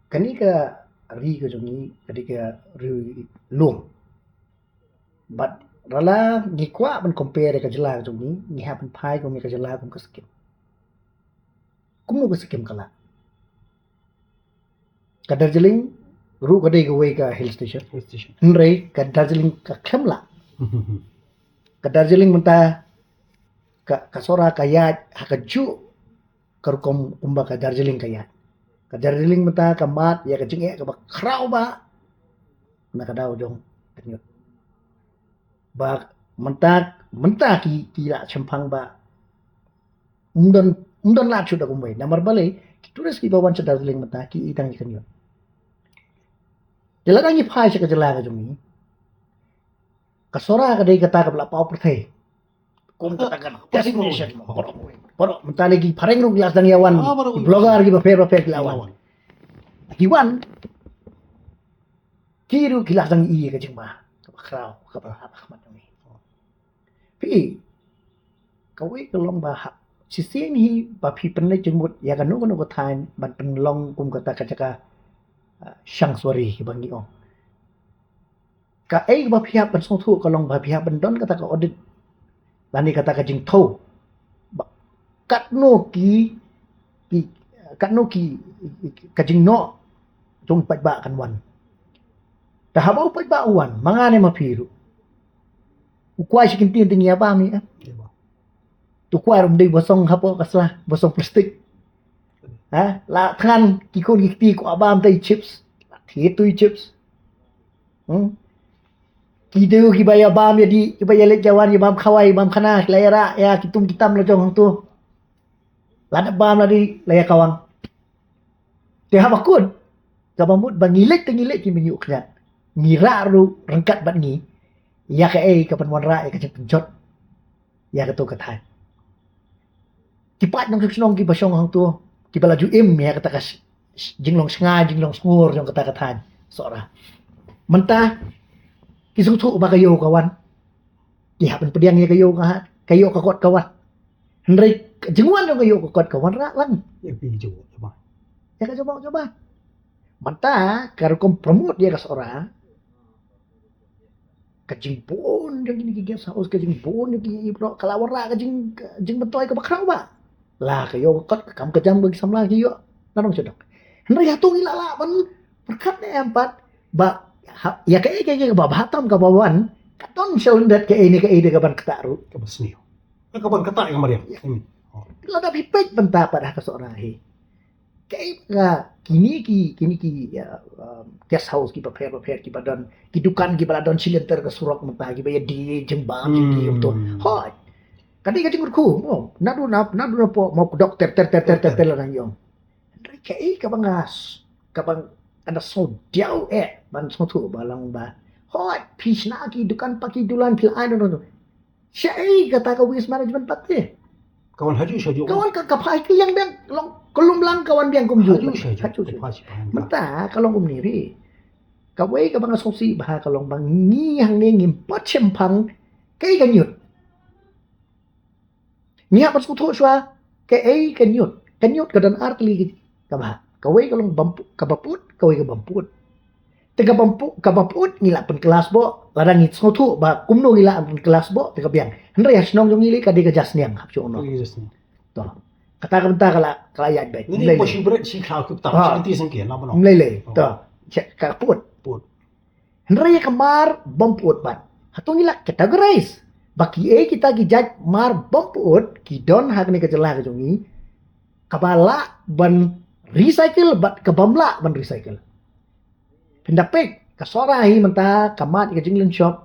kane ka ri ka jong ngi ka dei ka ri lum. Bad lada ngi kwah ban compare ïa ka jylla ka jong ngi, ngi hap ban phai kum ïa ka jylla kum ka skim. Kumno ka skim ka lah? Ka Darjeeling ruh ka dei kawei ka hill station. Hill station. Hynrei ka Darjeeling ka khlem lah. Ka Darjeeling mynta ka, ka Sohra ka ïaid ha kajuh ka rukom kumba ka Darjeeling ka ïaid. Ka Darjeeling mynta ka mad ïa ka jingeh kaba khraw bha na ka daw jong ka ñiut. Ba mynta, mynta ki, ki la shemphang ba ym don, ym don lad shuh da kumwei. Namar balei? Ki tourist kiba wan sha Darjeeling mynta ki ïohi tang ïa ka ñiut. Te lada ngi phai sha ka jylla ka jong ngi, ka Sohra ka dei kata kaba la paw pyrthei kum kata ka destination. Baroh, baroh mynta lei ki phareng ruh ki la sdang ïa wan, ki blogger kiba pher ba pher ki la wan. Ki wan, ki ruh ki la sdang ïohi ïa ka jingma kaba khraw, kaba hap ha khmat jong ngi. Phi, kawei ka long ba ha shisien hi ba phi pynleit jingmut ïa kano kano ka thaiñ ban pynlong kum kata ka jaka, ah, sanctuary ba ngi ong. Kaei ba phi hap ban sngewthuh ka long ba phi hap ban don kata ka audit lane kata ka jingthew ba katno ki, ki katno ki, ka jingnoh jong u paidbah kan wan. Te haba u paidbah u wan, ma nga ne ma phi ruh, u kwai shi kyntien te ngi ïa bam ïa. Tu kwai ruh ym dei ba song hapoh ka sla, ba song plastik. Ha, la thngan ki khun ki kti kwah bam te i chips. La thied tu i chips. Hmm. Ki dei kiba ïa bam ïa dih, kiba ïa leit ïa wan, ïa bam khawai, ïa bam khana, la ïa rah ïa ki tum ki tam la jong hangto. La dep bam la dih, la ïa kawang. Te haba kut, kaba mut ba ngi leit te ngi leit ki myn ïuh khñiat. Ngi rah ruh ryngkat bad ngi ïa kaei ka ban wanrah ïa ka jingpynjot ïa kato ka thaiñ. Ki paid nongshong shnong kiba shong hangto, kiba la ju im ïa kata ka sh-, sh-, jinglong shngain, jinglong sngur jong kata ka thaiñ Sohra. Mynta ki sngewthuh ba ka ïew ka wan. Ki hap ban pdiang ïa ka ïew ka ha, ka ïew ka kot ka wan. Hynrei ka jingwan jong ka ïew ka kot ka wanrah lang ïa ka jubab, ïa ka jubab, jubab. Mynta ka rukom promote ïa ka Sohra, ka jingbun jong kine ki guest house, ka jingbun jong kine ki block, ka la wanrah ka jing, ka jingmyntoi kaba khraw ba la ka ïew ka kot, ka kam ka jam ba ki samla ki ïoh na dong sha dong. Hynrei hato ngi la lah ban pyrkhat ne em pat ba ha, ïa kaei kaei kaei kaba bha tam kaba wan, ka don sha lyndet kaei ne kaei de kaban ktah ruh, kaba sniew, ka ban ktah ïa ka mariang. Lada phi peit bynta pat ha ka Sohra hi, kaei ka, kine ki, kine ki, ïa, um, guest house kiba pher bapher kiba don, ki dukan kiba la don shilynter ka surok mynta, kiba ïa die jingbam jingdie. Hmm. Hooid, ka dei ka jingkyrkhu mo, naduh na, naduh napoh mo kdok ter ter ter ter ter ter la nang ïong. Hynrei kaei kaba nga s-, kaba nga da sngewdiaw eh ban sngewthuh ba long ba, hooid, phi shna ki dukan pa ki dulan phi la ai noh noh. Shaei kata ka waste management pat te? Ka wan hajuh shajuh. Ka wan ka, ka phai ka liang biang, long ka lum lang ka wan biang kumjuh. Hajuh shajuh. Hajuh shajuh. Ka phai shi phai. Mynta ka long kumne ri. Kawei kaba nga sngewsih bha ka long ba ngi hangne ngim pat shemphang kaei ka ñiut. Ngi hap ban sngewthuh shuwa kaei ka ñiut. Ka ñiut ka don ar tylli ka bha. Kawei ka long bam pu-, kaba pud, kawei ka bym pud. Te kaba pud, kaba pud ngi lah pynklas bok, lada ngi sngewthuh ba kumno ngi lah pynklas bok, te ka biang. Hynrei ha shnong jong ngi lei ka dei ka jasniang hap shu noh. Ka dei ka jasniang. To. Kata ka bynta ka la, ka la ïaid beit. Ym lei lei. Shi bret shi khlaw ki btap, shi kynti sangke, la ba noh. Ym lei lei. To. Ka pud. Pud. Hynrei ka mar bym pud pat, hato ngi lah categorize ba kiei kita ki jait mar bym pud ki don ha kane ka jylla ka jong ngi, kaba lah ban recycle bad ka bym lah ban recycle. Phin da peit ka Sohra hi mynta ka mad ïa ka jinglynshop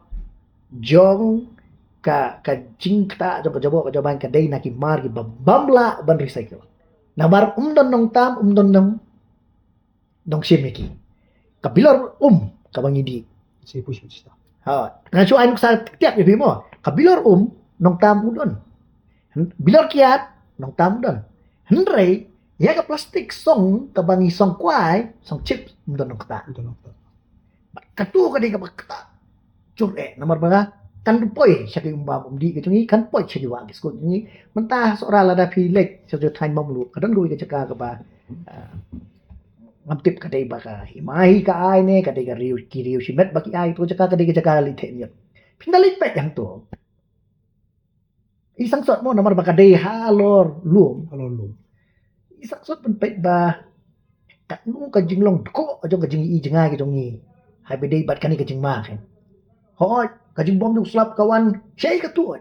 jong ka, ka jingktah jong ka jaboh ka jabaiñ ka dei na ki mar kiba bym lah ban recycle. Namar ym don nongtam, ym don nong nongshim ïa ki. Ka bilor um kaba ngi dih. Shi push push ta. Ha, nga shu ai nuksa tiap ïa phi mo. Ka bilor um nongtam u don. Bilor kiad nongtam u don. Hynrei ïa ka plastik song kaba ngi song kwai, song chips, ym don nongktah. Ym don nongktah. Bad kato ka dei kaba ktah jur eh, namar ba kan poi sha ki um bam um dih ka jong ngi, kan poi sha ki wah ki skul jong ngi. Mynta Sohra lada phi leit sha ki thaiñ Mawmluh, ka don kawei ka jaka kaba, ah, ngam tip ka dei ba ka hima hi ka ai ne ka dei ka riew, ki riew shimet ba ki ai, to jaka ka dei ka jaka leit theh ñiut. Phin da leit peit hangto. I sangsot mo, namar ba ka dei halor lum. Halor lum. I sangsot ban peit ba katno ka jinglong dkoh jong ka jingïohi jngai ka jong ngi haba dei bad kane ka jingma kein. Hooid, ka jingbam jong slap ka wan shaei ka tuid,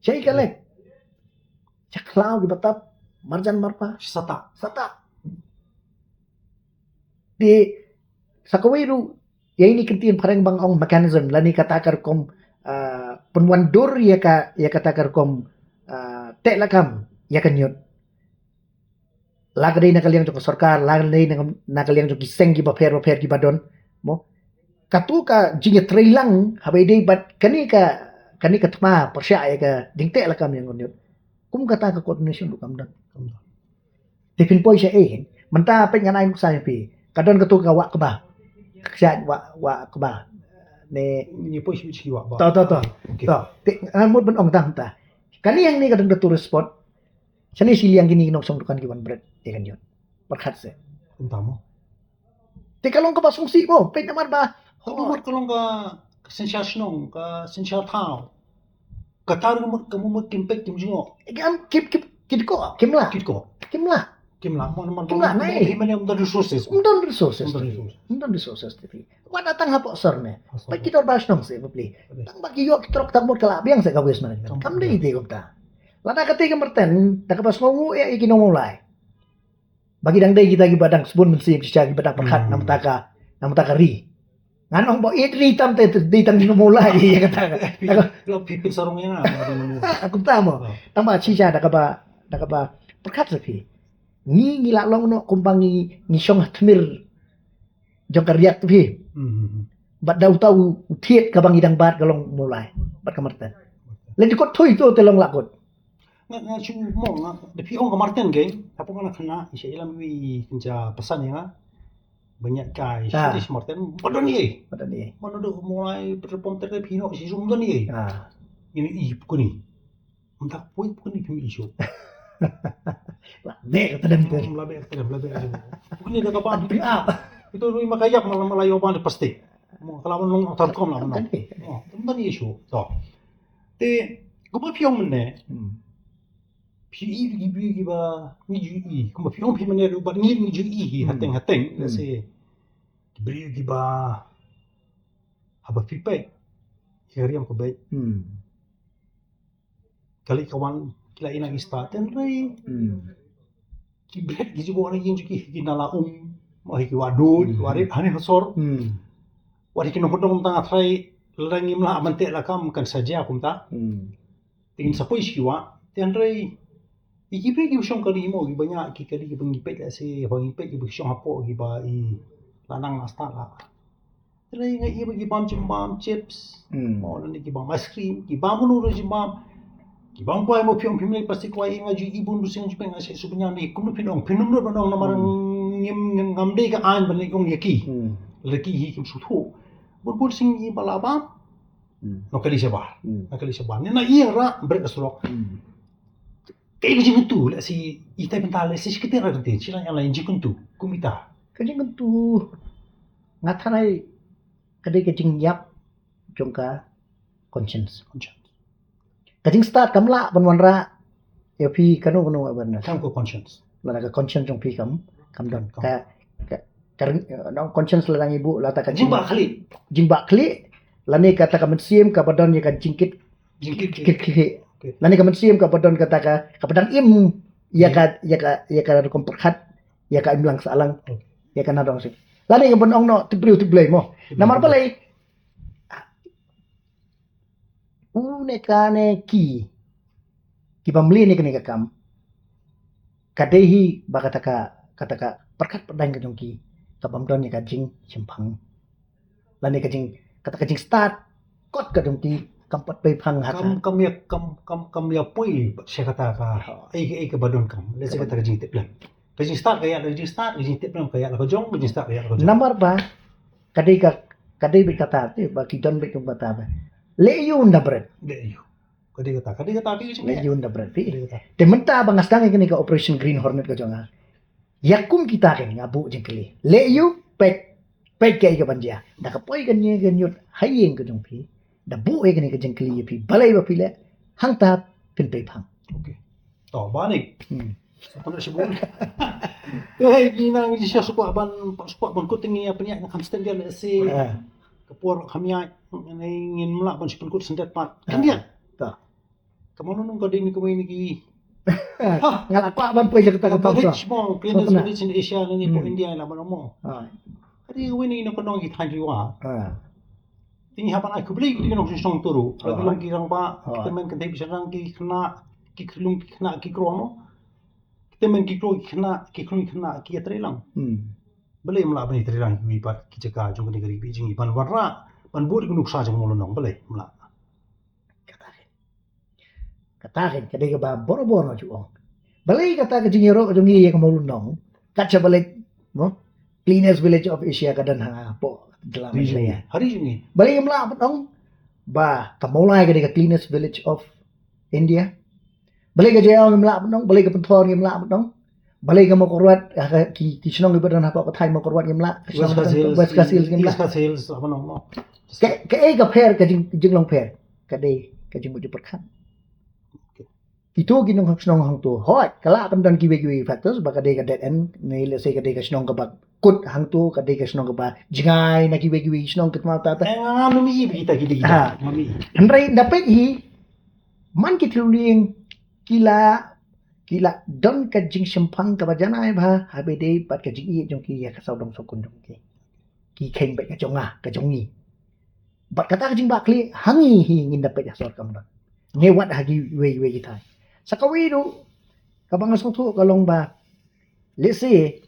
shaei ka leit. Sha khlaw kiba tap, marjan marpa. Sata. Sata. Te sa kawei ruh, ïa ine i kyntien phareng ba nga ong mechanism, lane kata ka rukom, ah, pynwandur ïa ka, ïa kata ka rukom, ah, teh lakam ïa ka ñiut. La ka dei na ka liang jong ka sorkar, la ka dei na, na ka liang jong ki seng kiba pher bapher kiba don. Mo. Kato ka jingïatreilang haba ïadei bad kane ka, kane ka thma pyrshah ïa ka jingteh lakam ïa ka ñiut. Kum kata ka coordination ruh kam don. Kam don. Te phin poi shaei? Mynta peit ngan ai nuksa ïa phi. Ka don kato ka wah kba. Ka kshaid wah, wah kba. Ne. Ngi poi shi, shi wah kba. To, to, to. Okay. To. Te ngan mut ban ong tang ta. Kane hangne ka don ka tourist spot. Shane shiliang kine ki nongshong dukan ki wan bret ïa ka ñiut. Pyrkhat seh. Kumta mo. Te ka long kaba sngewsih mo. Peit namar ba. Ka long ka, ka synshar shnong, ka synshar thaw. Kata ruh ka mut, ka mut kim peit kim jngoh. Em, kim, kim, kim ko, kim lah. Kit ko. Kim lah. Kim lah, mon, mon, Kim lah, mon, nai. Kim lah, nai. Kim lah, um, don resources. Um, don resources. Um, don resources. Um, don resources, te phi. Wat la tang hapoh sor ne. Hapoh sor. Peit ki dorbar shnong se, bapli. Bapli. Tang ba ki ïoh ki trok tang mut ka la biang se ka waste management. Kam, kam dei, dei kumta. Lada kata ka Marten, da kaba sngewnguh ïa ki nongmulai. Ba ki dang dei kita kiba dang sbun mynsiem shisha kiba dang pyrkhat Hmm. namar ka, namar ka ri. Ngan ong ba ïeit ri tam te, te dei tang ki nongmulai ïa kata. Phi, phi, phi sarong ïa nga, nga dei nongmulai. Kumta mo. Oh. Tang ba shisha da kaba, da kaba pyrkhat sa phi. Ngi, ngi la long noh kumba ngi, ngi shong ha tmir jong ka riat phi. Hmm, hmm, hmm. Bad da uta u thied kaba ngi dang bat ka long mulai. Bad ka Marten. Lei dei kot thui to te long la kot. Nga, nga shu mo nga, da phi ong ka Marten ke, hapoh nga na khana, i sha ilam wi kynja pasan ïa nga. Banyak kai, Ah. shu Marten, ba don ïa. Ba don ïa. Ba don mulai, petrol pump ter phi no, shi sum don ïa. Ah. Ini i pukuni. Mdak pui pukuni phi i shu. La be ka tadem ter. Hmm, la be ka tadem, la be ka tadem. Pukuni da ka ba. Pin up. Itu rui makayak malam malam yo ban pasti. Mo kala ban long tar kom la ban. Kan, kan. Oh, don ïa shu. So. Te, kumba phi ong mynne. Hmm. Phi i ki briew kiba ngi ju i. Kumba phi ong phi mynne ruh bad ngi ngi ju i hi Hmm. hateng hateng. Hmm. Let's say, ki briew kiba haba phi peit. Ki riam ka beit. Hmm. Ka leit ka wan ki la ïa nang i stad tynrai. Hmm. Ki bret ki jubor na ïing jong ki, ki nala um, ma hi ki wah dud, Hmm. ki wah rit, hani ha sor. Hmm. Wah hi ki nongkyndong tang a trai, lada ngim lah ban teh la kam kan sa jia kumta. Hmm. Te ngin sa poi sha ki wah, tynrai. I ki bret ki shong kali mo, ki ba ñiah ki kali ki ba ngi peit la se, ba ngi peit ki ba shong hapoh, ki ba i la nang la stad la. Tynrai nga i ba ki bam jimbam, chips. Hmm. Mo lane ki bam ice cream, ki bam kano ruh jimbam. Ki bam kwai mo phi ong phi mlei plastik kwai nga ju i bun bun sing jupeng nga shu bynñiaw ne kum phi ong phi nym ruh ban ong namar Hmm. ngim ngam dei ka aiñ ban ong ïa ki. Hmm. Lada ki hi kim shu thuh. Bun bun sing i ba la bam. Hmm. Nongkali shabar. Hmm. Nongkali shabar. Ni na i ra bret surok. Hmm. Kaei ka jingkyntu, lehse, ita i bynta, lehse, shi kyntien, ar kyntien, shi laiñ ar laiñ jingkyntu, kum ita. Ka jingkyntu, nga tharai, ka dei ka jingïap jong ka conscience. Conscience. Ka jingstad kam lah ban wanrah ïa phi kano kano ban. Kam ka conscience. Lada ka conscience jong phi kam, kam don. Kam. Ka, ka, ka ring-, eh, no, conscience lada ngi buh, lada ka Jingbah jing-, khlieh. Jingbah khlieh, lane kata ka mynsiem kaba don ïa ka jingkit Jingkit, kit khlieh. Kit. Lane ka mynsiem kaba don kata ka, kaba dang im ïa ka, Hmm. ïa ka, ïa ka rukom pyrkhat, ïa ka imlang sahlang, Hmm. ïa ka nadong sih. Lane ka ban ong noh tip briew tip Blei mo. Tip briew. Namar balei, u ne ka ne ki, ki ba mlien ïa kane ka kam. Ka dei hi ba kata ka, kata ka pyrkhat pyrdain ka jong ki, ka bym don ïa ka jingshemphang. Lane ka jing, kata ka jingstad, kot ka jong ki, kam pat pei phang ha ka. Kam, kam ïa, kam, kam, kam ïa poi, sha kata ka, Oh. ei, ei ka ba don kam. Lehse kata ka jingtip lem. Ka jingstad ka ïa, ka jingstad, ka jingtip lem ka ïa, ka jong, ka jingstad ka ïa, ka jong. Namar ba, ka dei ka, ka dei beit kata, te, ba ki don beit kum kata ba. Leh ïa u nda bret. Leh ïa u. Ka dei kata, ka dei kata, ka dei kata. Leh ïa u nda bret, phi. Ka dei kata. Te mynta ba nga sdang ïa kane ka Operation Green Hornet ka jong nga. Ïa kum kita kane nga buh jingkylli. Leh ïa u, peit, peit kaei ka ban jia. Da ka poi kane ka ñiut ha ïing ka jong phi. Da buh ïa kane ka jingkylli ïa phi. Balei ba phi leh, hangta phin pei phang. Okay. To, ba ni. Hmm. Sa pynah shibun. Eh, ngi nang ngi sha sukwa ban, sukwa ban kut ngi ïa pynïaid na kham stand dia lehse. Ah. Ka por kham ïaid, ngin mlah ban shu pynkut stand pat. Kan Ah. dia? Ta. Ka Mawlynnong ka dei na kawei na ki. Ha! Nga la kwah ban poi sha kata ka Ka tam village sa. Mo, cleanest Sa pynah. Village in Asia na ni po Hmm. India la ban mo. Ah. Ka dei kawei na ki nongkyndong ki thaiñ Riwar. Ah. Te ngi hap ban ai khublei ki nongshong shnong turu. Ah. Ki long ki rangbah, Ah. ki tymmen kynthei bishar rangbah, ki khynnah, ki khyllung ki khynnah ki kro mo. Ki tymmen ki kro ki khynnah, ki khyllung ki khynnah ki ïatreilang. Hmm. Balei ym lah ban ïatreilang kiwei pat ki jaka jong kane ka ri Beijing ban wanrah, ban bud ki nuksa jong Mawlynnong, balei ym lah. Kata kane. Kata kane, ka dei kaba bor bor nga ju ong. Balei kata ka jingïaroh jong ngi ïa ka Mawlynnong. Kat shaba leit, mo? Cleanest village of Asia ka don hapoh jylla Ri jong ngi. Meghalaya. Ha ri jong ngi. Balei ngim lah ban ong ba ka Mawlai ka dei ka cleanest village of India. Balei ka Jaïaw ngim lah ban ong, balei ka Pynthor ngim lah ban ong. Balei ka Mawkyrwat, ha, ka, ki, ki shnong kiba don hapoh ka thaiñ Mawkyrwat ngim lah, ka shnong West Khasi Hills, West Khasi Hills ngim East lah. Khasi Hills, lah, ba nong, no. Ka, kaei ka pher, ka jing, jinglong pher. Ka dei ka jingmut jingpyrkhat. Kito ki nong shnong hangto. Hooid, ka lah ban don kiwei kiwei factors, ba ka dei ka dead end, ne lehse ka dei ka shnong kaba kut hangto, ka dei ka shnong kaba jngai na kiwei kiwei shnong, kit ma ta ta. Eh, nga, nga, ngam ïohi ba kita ki dei kita. Ha. Ngam ïohi. Hynrei da peit hi, man ki thliew lieng ki la, ki la don ka jingshemphang kaba janai bha, haba ïadei bad ka jingïeit jong ki ïa ka sawdong sawkun jong ki. Ki kheiñ beit ka jong nga, ka jong ngi. Bad kata ka jingbakla ha ngi hi, ngin da peit ha sor kam don. Ngi wad ha kiwei kiwei ki thaiñ. Sa kawei ruh, kaba nga sngewthuh ka long ba, lehse,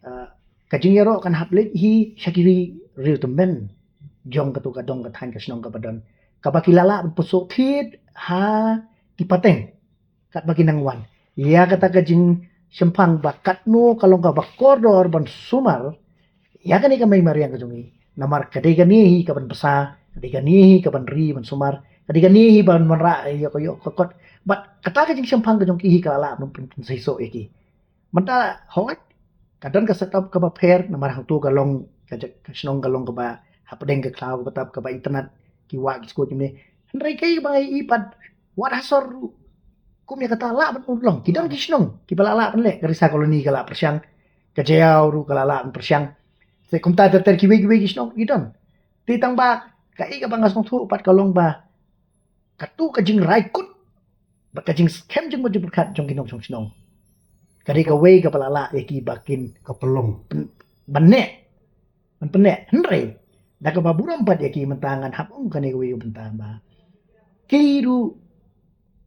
ah, ka jingïaroh kan hap leit hi sha ki ri, riew tymmen jong kato ka dong ka thaiñ ka shnong kaba don, kaba ki la lah ban pynsuh thied ha ki pateng katba ki nang wan. Ïa kata ka jingshemphang ba katno ka long kaba kordor ban sumar ïa kane ka mei mariang ka jong ngi. Namar ka dei kane hi kaban bsa, ka dei kane hi kaban ri ban sumar, ka dei kane hi ban wanrah ïa ka, ïa ka kot. Bad kata ka jingshemphang ka jong ki hi ka la lah ban pyn, pynseisoh ïa ki. Mynta hooid, ka don ka setup kaba pher, namar hangto ka long, ka ja-, ka shnong ka long kaba hapdeng ka khlaw kaba tap, kaba itynnad, ki wah ki skur kumne. Hynrei kaei kaba ngi ïohi pat, wat ha sor ruh, kum ïa kata lah ban urlong. Ki don ki shnong kiba la lah ban leh, ka Risa Colony ka la pyrshang, ka Jaïaw ruh ka la lah ban pyrshang. Te kumta ter ter kiwei kiwei ki shnong ki don. Te tang ba kaei kaba nga sngewthuh pat ka long ba kato ka jingrai kut bad ka jingskhem jingmut jingpyrkhat jong ki nongshong shnong ka dei kawei kaba la lah ïa ki ba kin ka pynlong pyn-, ban neh, ban pynneh. Hynrei da kaba burom pat ïa ki mynta ngan hap ong kane kawei ka bynta ba ki ruh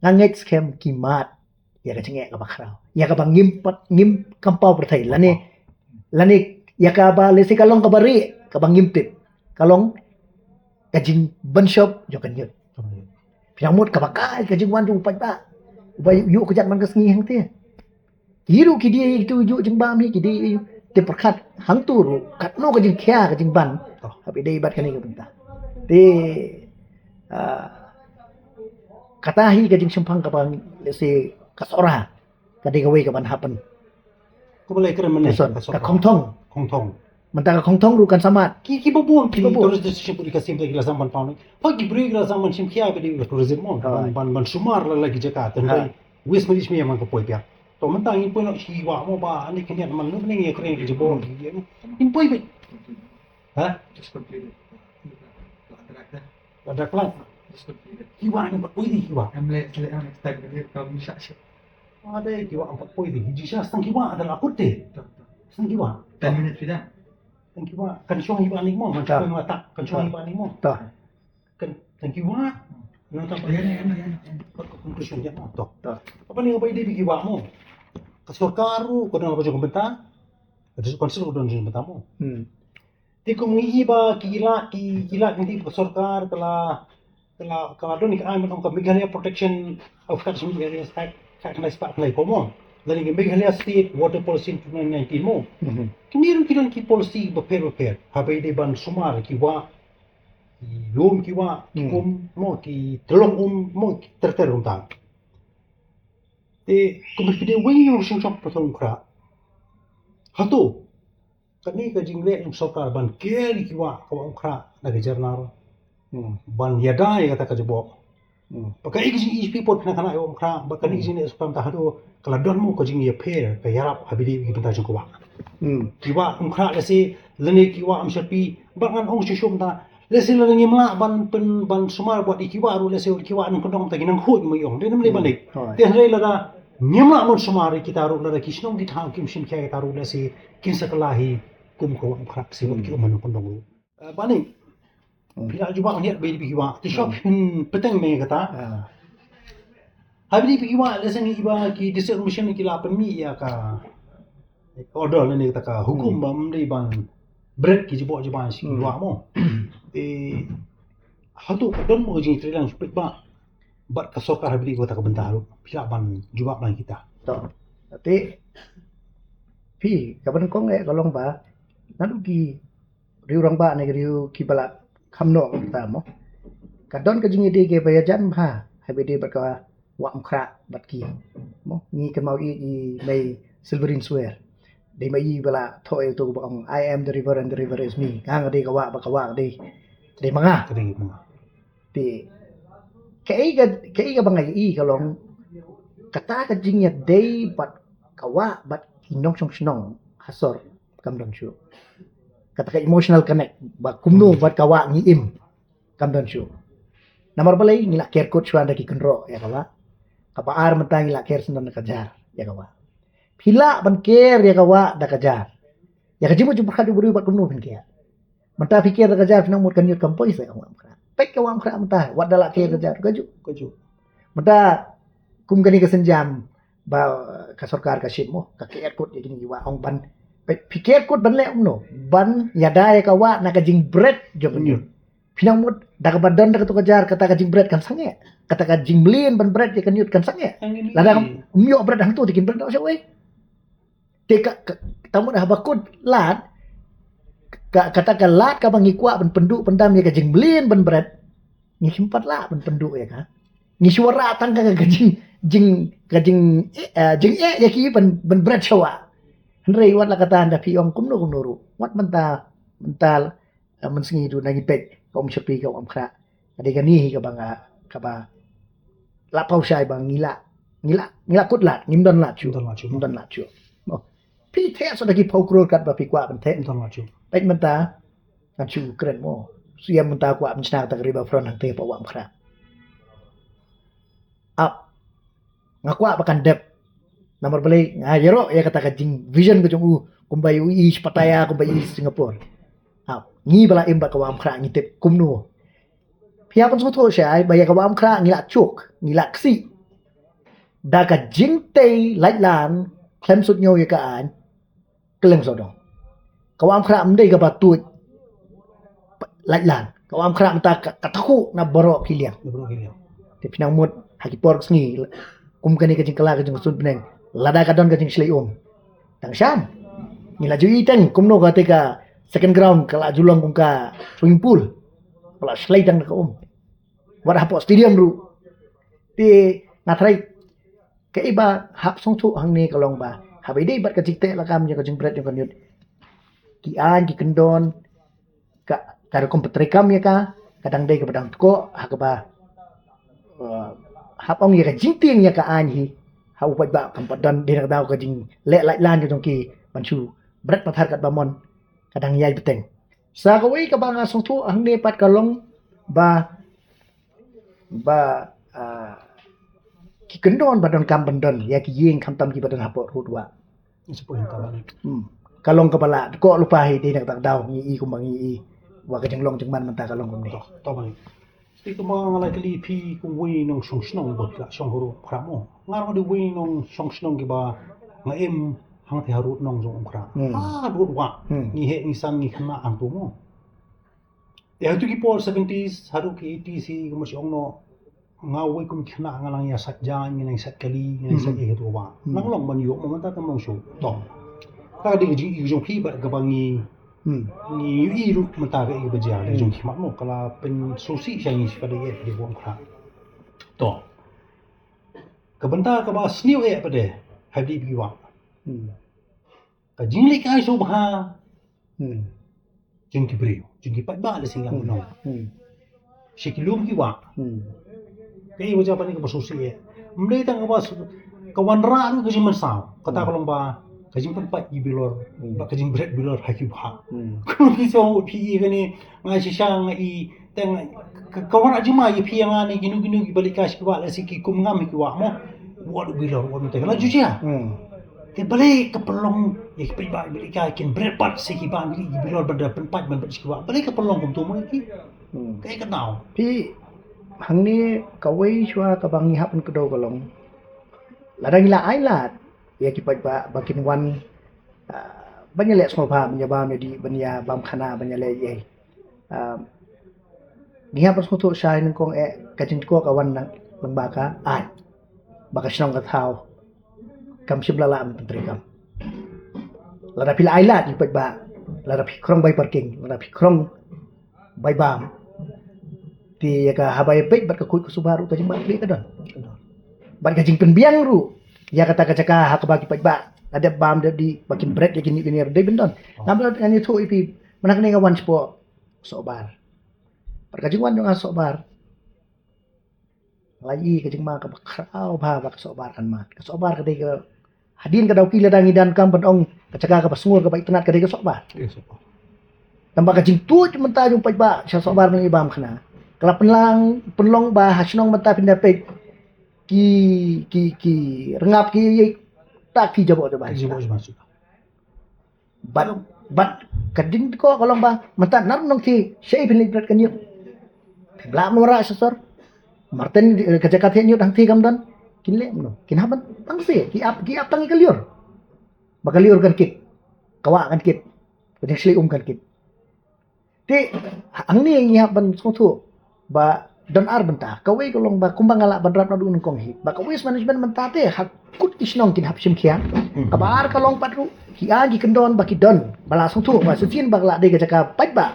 nga ngeit skhem ki mad ïa ka jingeh kaba khraw, ïa kaba ngim pat, ngim kam paw pyrthei lane, lane ïa kaba lehse ka long kaba rieh kaba ngim tip, ka long ka jingpynshop jong ka ñiut. Phi dang mut kaba kai ka jingwan jong u paidbah uba ïoh, ïoh kjat man ka sngi hangte. Ki ruh ki dei ïa kitu ïoh jingbam hi, ki dei ïa te pyrkhat hangtu ruh katno ka jingkhia ka jingban. Haba ïadei bad kane ka bynta. Te, ah, kata hi ka jingshemphang kaba lehse ka Sohra ka dei kawei kaban happen. Kumba la kren mynne, ka Sohra. Ka Khongthong. Khongthong. Mynta ka Khongthong ruh kan samad. Ki, ki babun, ki babun. Tourist destination put ka sim ki la sam ban pawn. Pa ki briew ki la sam ban shim khia ba dei ka tourism mo. Ban, ban, ban sumar la la ki jaka. Tang dei West Malaysia man ka poi pia. To mynta ngin poi noh shi wa mo ba ani kniat man nuk ning ya kren ki jabo. Ngin poi ba. Ha? Just completed. Ada kelas. Just completed. Ki wa ni ba poi di ki wa. Em le, le, em extend ke dia, kau bisa sih. Ada ki wa ba poi di. Ji sha sang ki wa ada la kut de. Sang ki wa. Ten minutes sudah. Thank you, Wah. Kan shong hi ba ni mo, man shong ma ta. Kan shong hi ba ni mo. Ta. Kan, thank you, Wah. No ta ba ni, ni, ni. Conclusion ya, to. Ta. Apa ni, apa ide bigi Wah mo? Ka sorkar ruh ka don ka jong ka bynta. Ka jong ka council ka don jong ka bynta mo. Hmm. Te kum ngi hi ba ki la, ki, ki la, ngi ti ka sorkar ka la Ka la, ka la don ka aiñ ban ong ka Meghalaya Protection of Catchment Areas Act, ka khyndai spah khyndai phew mo. Lane ka Meghalaya State Water Policy two thousand nineteen mo. Mhm. Kine ruh ki don ki policy bapher bapher. Haba ïadei ban sumar ki wah, ki lum ki wah, ki Hmm. um mo, ki tyllong um mo, ki ter ter kumta. Te, kumba phi dei wei ïa u shong shong pathong khra. Hato, Kane ka jingleh jong sorkar ban ker ïa ki wah, ka wah Umkhrah na ka Jarnar. Hmm. Ban ïada ïa kata ka jubok. Hmm. Ba ka ïa ka jing-i jong phi pud kane ka wah Umkhrah, ba kane ka Hmm. jingleh sorkar mynta haduh ka la don mo ka jingïapher, ka ïarap ha bynta ki bynta jong ka wah. Hmm. Ki wah Umkhrah lehse lane ki wah Umsyrpi, ba ngan ong shuh shuh mynta, lehse lada ngim lah ban pyn, ban sumar bad ïa ki wah ruh, lehse ki wah nongkyndong ta ki nang khuid mo ïong. Dei nam lei Hmm. ban dei. Hooid. Te hynrei lada ngim lah ban sumar ïa kita ruh, lada ki shnong ki thaw kim shim khia kita ruh, lehse kin sa kylla hi kum ka wah Umkhrah, se wat Hmm. ki um ha nongkyndong ruh. Eh, bani. Hmm. Phi la jubab ngiat ba ïa ki wah. Te shop Hmm. hin peteng me kata. Ah. Ha bynta ki wah, lehse ngi ba ki district mission ki la pynmih ïa ka order lane kata ka hukum Hmm. ba ym dei ban bret ki jubok jubok shi Hmm. wah mo. Te hato ka don mo ka jingtreilang shu peit ba bad ka sorkar ha bynta kata ka bynta ruh. Phi lah ban jubab lang kita. To. Te phi ka ban kong eh ka long ba naduh ki riew rangbah ne ki riew kiba la kham noh kumta mo. Ka don ka jingïadei kaba ïajan bha ha bynta bad ka wah Umkhrah bad ki. Mo, ngi kynmaw ïa i mei Silverine Swear. Dei ma i ba la thoh ïa uto ba ong, "I am the river and the river is me." Nga nga dei ka wah, ba ka wah ka dei, dei ma nga. Ka dei ma nga. Te kaei ka, kaei kaba nga ïohi ka long, kata ka jingïadei bad ka wah bad ki nongshong shnong ha sor kam don shuh. Kata ka emotional connect ba kumno bad ka wah ngi im, kam don shuh. Namar balei? Ngi la ker kut shuwa da ki kynroh ïa ka wah. Kaba ar mynta ngi la ker shuwa da ka jar ïa ka wah. Phi lah ban ker ïa ka wah da ka jar. Ïa ka jingmut jingpyrkhat u briew bad kumno phin ker. Mynta phi ker da ka jar, phi nang mut ka ñiut kam poi seh ka wah Umkhrah. Peit ka wah Umkhrah mynta, wat da la ker ka jar, ka juh, ka juh. Mynta kum kane ka sienjam ba ka sorkar ka shim mo, ka ker kut ïa kine ki wah, ong ban, peit, phi ker kut ban leh kumno? Ban ïada ïa ka wah na ka jingbret jong ka ñiut. Phi nang mut da kaba don da kato ka jar, kata ka jingbret kan sangeh, kata ka jingmlien ban bret ïa ka ñiut kan sangeh. Lada ym ïoh bret hangto te kin bret noh shawei. Te ka, ka, ta mut haba kut lad, ka, kata ka lad kaba ngi kwah ban pynduh pyndam ïa ka jingmlien ban bret, ngi shem pat lah ban pynduh ïa ka. Ngi shu wanrah tang ka, ka jing, jing, ka jing, eh, jingeh ïa ki ban, ban bret sha wah. Hynrei wat la kata, nda phi ong kumno kumno ruh, wat mynta, mynta la, eh, mynsngi ruh nda ngi peit ka um shapi, ka um khrah. Ka dei kane hi kaba nga, kaba la paw shai ba ngi la, ngi la, ngi la kut lad, ngim don lad shuh. Ngim don lad shuh. Ngim don lad shuh. Oh. Phi theh sa da ki phew klur katba phi kwah ban theh. Ngim don lad shuh. Peit mynta, ngan shu kren mo. Shu ïa mynta kwah ban shna kata ka riverfront hangtei hapoh Wah Umkhrah. Ap. Nga kwah ba kan dep. Namar balei? Nga ïaroh ïa kata ka jing vision ka jong u, kumba u ïohi sha Pattaya, kumba u ïohi sha Singapore. Ap. Ngi ba la im bad ka Wah Umkhrah ngi tip kumno. Phi hap ban sngewthuh shai ba ïa ka Wah Umkhrah ngi la chuk, ngi la ksih da ka jingtei laitlan khlem sut ñiew ïa ka aiñ. Kylleng sawdong. Ka Wah Umkhrah ym dei kaba tuid laitlan. Ka Wah Umkhrah mynta ka, ka takhuh na baroh ki liang. Na baroh ki liang. Te phi nang mut ha ki por ka sngi, kum kane ka jingkylla ka jong ka Suiñbneng, lada ka don ka jingshlei um, tang shan. Ngi la ju ïohi teng kumno kata ka second ground ka la ju long kum ka swimming pool. Ka la shlei tang da ka um. Wat hapoh stadium ruh. Te nga tharai kaei ba hap sngewthuh hangne ka long ba haba ïadei bad ka jingteh lakam ïa ka jingbret jong ka ñiut, ki aiñ ki kyndon, ka, ka rukom pyntreikam ïa ka, ka dang dei kaba dang tkoh ha kaba, eh, hap ong ïa ka jingtieng ïa ka aiñ hi ha u paidbah kam pat don, dei na ka daw ka jingleh laitlan ka jong ki ban shu bret pathar katba mon, ka dang ïai bteng. Sa kawei kaba nga sngewthuh hangne pat ka long ba, ba, ah, ki kyndon ba donkam ban don ïa ki ïing khamtam kiba don hapoh rud wah. Hmm. Ka long kaba la tkoh lypa hi, dei na kata ka daw ngi i kumba ngi i. Wa ka jinglong jingman mynta ka long kumne. To, to bang. Te kumba nga la kylli phi kum uwei nongshong shnong ba phi la shong ha rud Umkhrah mo. Nga ruh nga dei uwei nongshong shnong kiba nga im hangtei ha rud nong jong Umkhrah. Hmm. Ha rud wah. Hmm. Ngi heh ngi san ngi khynnah hangto mo. Te ha kito ki por seventies, haduh ki eighties hi, kumba shu ong noh, nga uwei kum khynnah nga nang ïa sait jaiñ, nga nang sait kali, nga nang sait ei haduh wah. Nang long ban ïoh mo, mynta kam long shuh. To. Ka dei ka jing, ka jong phi bad kaba ngi, ngi ïohi ruh mynta ka, kaba jia ka jong ki khmat mo, ka la pynsngewsih sha ngi shi pat da ïa ki Wah Umkhrah. To. Ka bynta kaba sniew eh pat de ha ki wah. Ka jingleh kai sngewbha jong ki briew, jong ki paidbah lehse ngi ong. Sha ki lum ki wah. Kaei wajah ba ni kaba sngewsih eh. Ym dei tang kaba s-, ka wanrah ruh ka jingmynsaw. Kata ka long ba ka jingpynpait ki bilor, ba ka jingbret bilor ha ki wah. Kumno phi sngewthuh phi i kane, nga shisha nga i, tang ka, ka wanrah jingma ïa phi ïa nga ne kino kino kiba leit kai sha ki wah, lehse ki kum ngam ha ki wah mo. Wat u bilor, wat u te ka la ju jia. Te balei ka pynlong ïa ki paidbah, balei ka kin bret pat sha ki wah, balei ki bilor ban da pynpait ban bret sha ki wah, balei ka pynlong kumto mo ïa ki? Kaei ka daw? Phi, hangne kawei shuwa kaba ngi hap ban kdew ka long, lada ngi la ai lad ïa ki paidbah ba kin wan, ah, ban ïaleh sngewbha, ban ïa bam ïa dih, ban ïa bam khana, ban ïaleh ei ei. Ah, ngi hap ban sngewthuh shai nyngkong eh, ka jingtkoh ka wan na lyngba ka aiñ. Ba ka shnong ka thaw kam shym la lah ban pyntreikam. Lada phi la ai lad ïa ki paidbah, lada phi khrong bai parking, lada phi khrong bai bam, te ïa ka haba ïa peit bad ka khuid ka suba ruh ka jingbat phi ka don. Bad ka jingpynbiang ruh ïa kata ka jaka ha kaba ki paidbah Ka dep bam dep dih ba kin bret ïa kine kine dei bynta. Namar ngan ïathuh ïa phi mynta kane nga wan shapoh Sohbar. Bad ka jingwan jong nga Sohbar, la ïohi ka jingma kaba khraw bha ba ka Sohbar kan mad. Ka Sohbar ka dei ka, hadien ka Dawki lada ngi donkam ban ong ka jaka kaba sngur kaba itynnad ka dei ka Sohbar. Tangba ka jingtuid mynta jong paidbah sha Sohbar ban ïa bam khana, ka la pynlang pynlong ba ha shnong mynta phin da peit ki ki ki rngap ki ïa tak ki jaboh jabai. Bad bad ka ding ko ka long ba mynta nar nong ki shei phin leit bret kan ïoh. Phi bla mno ra sha sor. Martin, eh, ka jaka thiah ñiut hangthie kam don. Kin leh mno? Kin hap ban tang se ki ap ki ap tang ïa ka lior. Ba ka lior kan kit, ka wah kan kit, ka jingshlei um kan kit. Te hangne ngi hap ban sngewthuh ba don ar bynta. Kawei ka long ba kumba nga lah ban rap naduh nyngkong hi ba ka waste management mynta te ha kut ki shnong kin hap shim khia. Kaba ar ka long pat ruh ki ai ki kyndon ba ki don ba la sngewthuh ba shisien ba ka la dei ka jaka paidbah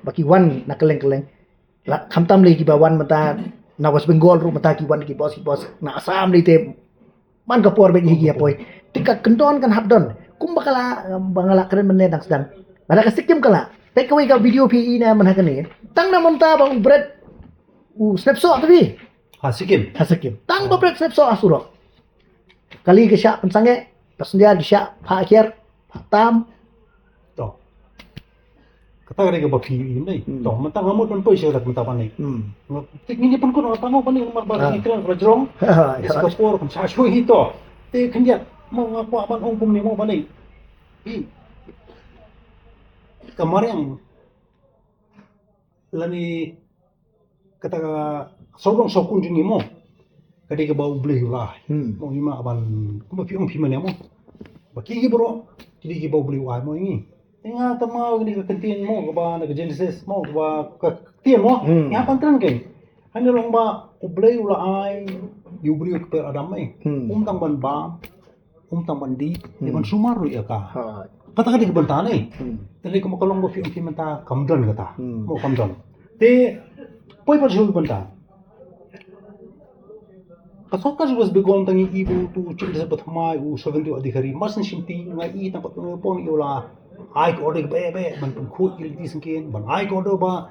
ba ki wan na kylleng kylleng. La khamtam lei kiba wan mynta na West Bengal ruh mynta ki wan ki bos ki bos na Assam lei te man ka por bad hi ki ïa poi. Te ka kyndon kan hap don kumba ka la, ba nga la kren mynne dang sdang. Lada ka Sikkim ka la, te kawei ka video phi i na mynta kane, tang na mynta ba u bret u snep soh te phi. Ha Sikkim. Ha Sikkim tang ba bret snep soh ha surok. Kali ki shah pynsangeh, passenger ki shah phah kiar, phah tam. To. Kata ka dei kaba phi i nei. To mynta nga mut ban poi sha kata mynta ban nei. Nga tik ngin ïa pynkut nga tangok ban nei namar ba ngi kren kaba jrong. Singapore kan sha shuh hi to. Te khyndiat mo nga kwah ban ong kumne mo ban nei. Ka mariang lane kata ka sawdong sawkun jong ngi mo. Ka dei kaba U Blei u la ai. Mo ngi ma ban kumba phi ong phi mane mo. Ba ki ki bro ki dei kiba U Blei u ai mo ngi. Te nga tang ma ngi ka ktien mo kaba na ka Genesis mo kaba ka ktien mo. Nga pan tang ken. Hynrei long ba U Blei u la ai ïa u briew ka per Adam mai. Um tang ban bam, um tang ban dih, dei ban sumar ruh ïa ka. Kata ka dei ka bynta ne. Te dei kumba ka long ba phi ong phi mynta kam don kata. Mo kam don. Te poi pat shu bynta. Ka sorkar West Bengal tang i bu tu chim de ba thamai u Suvendu Adhikari mar syn shim ti nga i tang pat pon ïa la. Ai ka order ba ba ban pynkhut ïa liti sngkin ban ai ka order ba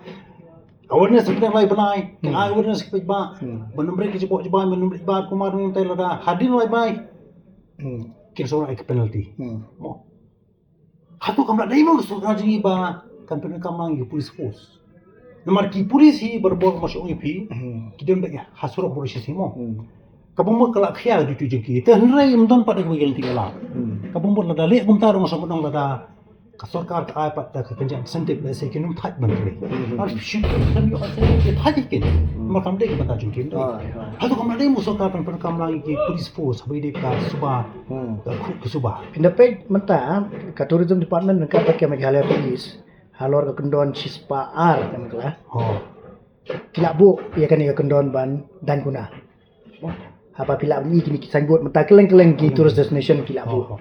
awareness ba lai ban ai. Kan ai awareness ba ba ban namre ki jibok jibai ban namre ba kumar nang tai lada hadin lai bai. Kin sura ek penalty. Mo. Hato kam la dei mo sorkar jong ngi ba kan pyndonkam lang ïa police force. Namar ki police hi barabor ma shong ïa phi. Ki don ba ha surok bor shi mo. Ka bang mo ka la khia duty jong ki. Te hynrei ym don pat da ka guarantee ka la. Ka bang mo lada leh kumta dong sa dong lada ka sorkar ka ai pat da ka kynja incentive da se kin ym thait ban trei. Ar shu kan ïoh incentive ki thait kin. Ma kam dei ka bynta jong kin. Hato kam la dei mo sorkar kan pyndonkam lang ïa ki police force haba ïadei ka suba. Ka khu- ka suba. Pynda peit mynta ka tourism department mynta ka Meghalaya Police halor ka kyndon shispah ar kan kala. Ki la buh ïa kane ka kyndon ban daiñ kuna. Haba phi lah ban i kine ki signboard mynta kylleng kylleng ki tourist destination ki lah buh.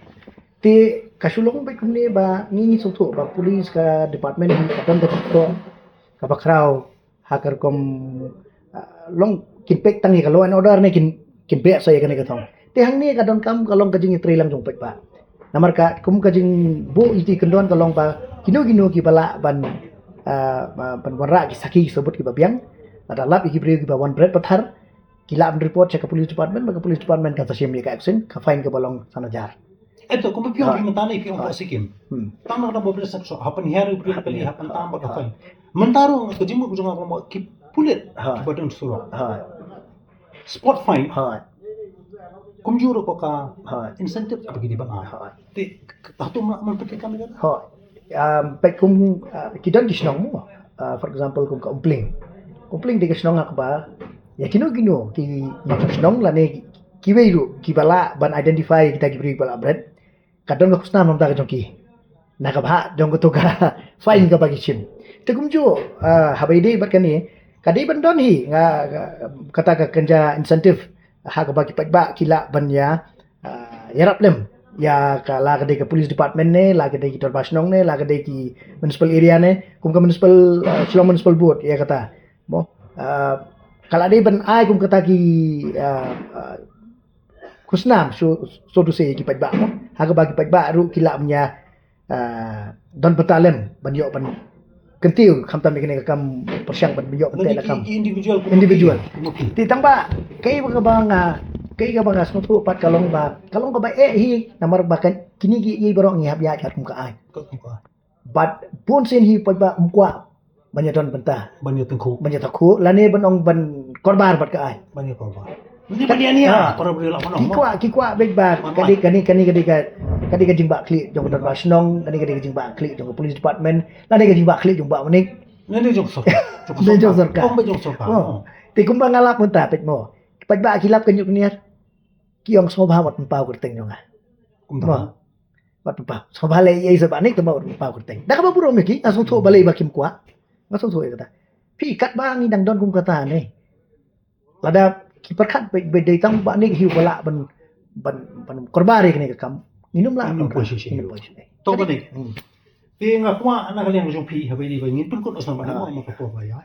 Te ka shu long beit kumne ba ngi ngi sngewthuh ba police ka department hi ka don ka jingthoh kaba khraw ha ka rukom, ah, long kin peit tang ïa ka law and order ne kin kin beh sa ïa kane ka thong. Te hangne ka donkam ka long ka jingïatreilang jong paidbah. Namar ka kum ka jingbuh ïa ki kyndon ka long ba kino kino kiba lah ban, ah, ban wanrah ki sakhi ki sabut kiba biang. Lada lap ïa ki briew kiba wan bret pathar ki lah ban report sha ka police department ba ka police department kan sa shim ïa ka action, ka fine kaba long san hajar. Eh to kumba phi ong phi mynta ne phi ong ka Sikkim. Tang na ka dang ba bret snep soh ha pynhiar u briew kali ha pyntam ba ka fine. Mynta ruh ka jingmut jong nga ba ki pulit kiba don surok. Spot fine. Kumjuh ruh ka incentive ba ki dei ban ai. Te hato ma man pyntikam ïa ka. Peit kum, ah, ki don ki shnong mo. Ah, for example kum ka Umpling. Umpling dei ka shnong ha kaba ïa kino kino ki nongshong shnong lane kiwei ruh kiba lah ban identify kita ki briew ba la bret. Ka don ka khusnam na ka bynta ka jong ki na ka bhah jong kato ka fine kaba ki shim. Te kumjuh, ah, haba ïadei bad kane ka dei ban don hi nga, nga, kata ka kynja incentive ha kaba ki paidbah ki lah ban ïa, ah, ïarap lem ïa ka, la ka dei ka police department ne, la ka dei ki dorbar shnong ne, la ka dei ki municipal area ne, kum ka municipal, ah, Shillong Municipal Board ïa kata. Mo, ah, ka la dei ban ai kum kata ki, ah, ah, khusnam, so, so to say, ki paidbah mo. Ha kaba ki paidbah ruh ki lah ban ïa, ah, don bynta lem ban ïoh ban kyntiew, khamtam ïa kane ka kam pyrshang ban ïoh ban teh la kam. Individual. Individual. Te tang ba kaei kaba nga, kaei kaba nga sngewthuh pat ka long ba, ka long kaba eh hi, namar ba kine ki, ki baroh ngi hap ïa kat kum ka aiñ. Bad bun sien hi paidbah ym kwah ban ïa don bynta, ban ïa tyngkhuh, ban ïa tyngkhuh lane ban ong ban korbar bad ka aiñ. Ban ïa korbar. Ni ban ïa ni, ah, korbar la ban ong. Ki kwah, ki kwah bad ba kane, kane, kane, kane ka, kane ka jingbah khlieh jong ka dorbar shnong, kane, kane ka jingbah khlieh jong ka police department, lane ka jingbah khlieh jong Bah Manik. Ni jong sorkar. Jong sorkar. Ong ba jong sorkar. Te kumba nga lap mynta peit mo. Paidbah ki lap ka ñiuh ka niar. Ki ong sngewbha wat pynpaw kyrteng jong nga. Kumta. Wat pynpaw. Sngewbha leh ei sa Bah Nick, tang ba wat pynpaw kyrteng. Da kaba burom ïa ki, nga sngewthuh balei ba kim kwah. Nga sngewthuh ïa kata. Phi katba ngi dang don kum kata ne. Lada ki pyrkhat ba, ba dei tang Bah Nick hi ba lah ban, ban, ban korbar ïa kane ka kam. Ngin ym lah. Ngin ym poi shisha. Ngin ym poi shisha. To Bah Nick. Te nga kwah na ka liang jong phi haba ïadei ba ngin pynkut noh sa ba ma ka por ba ïa.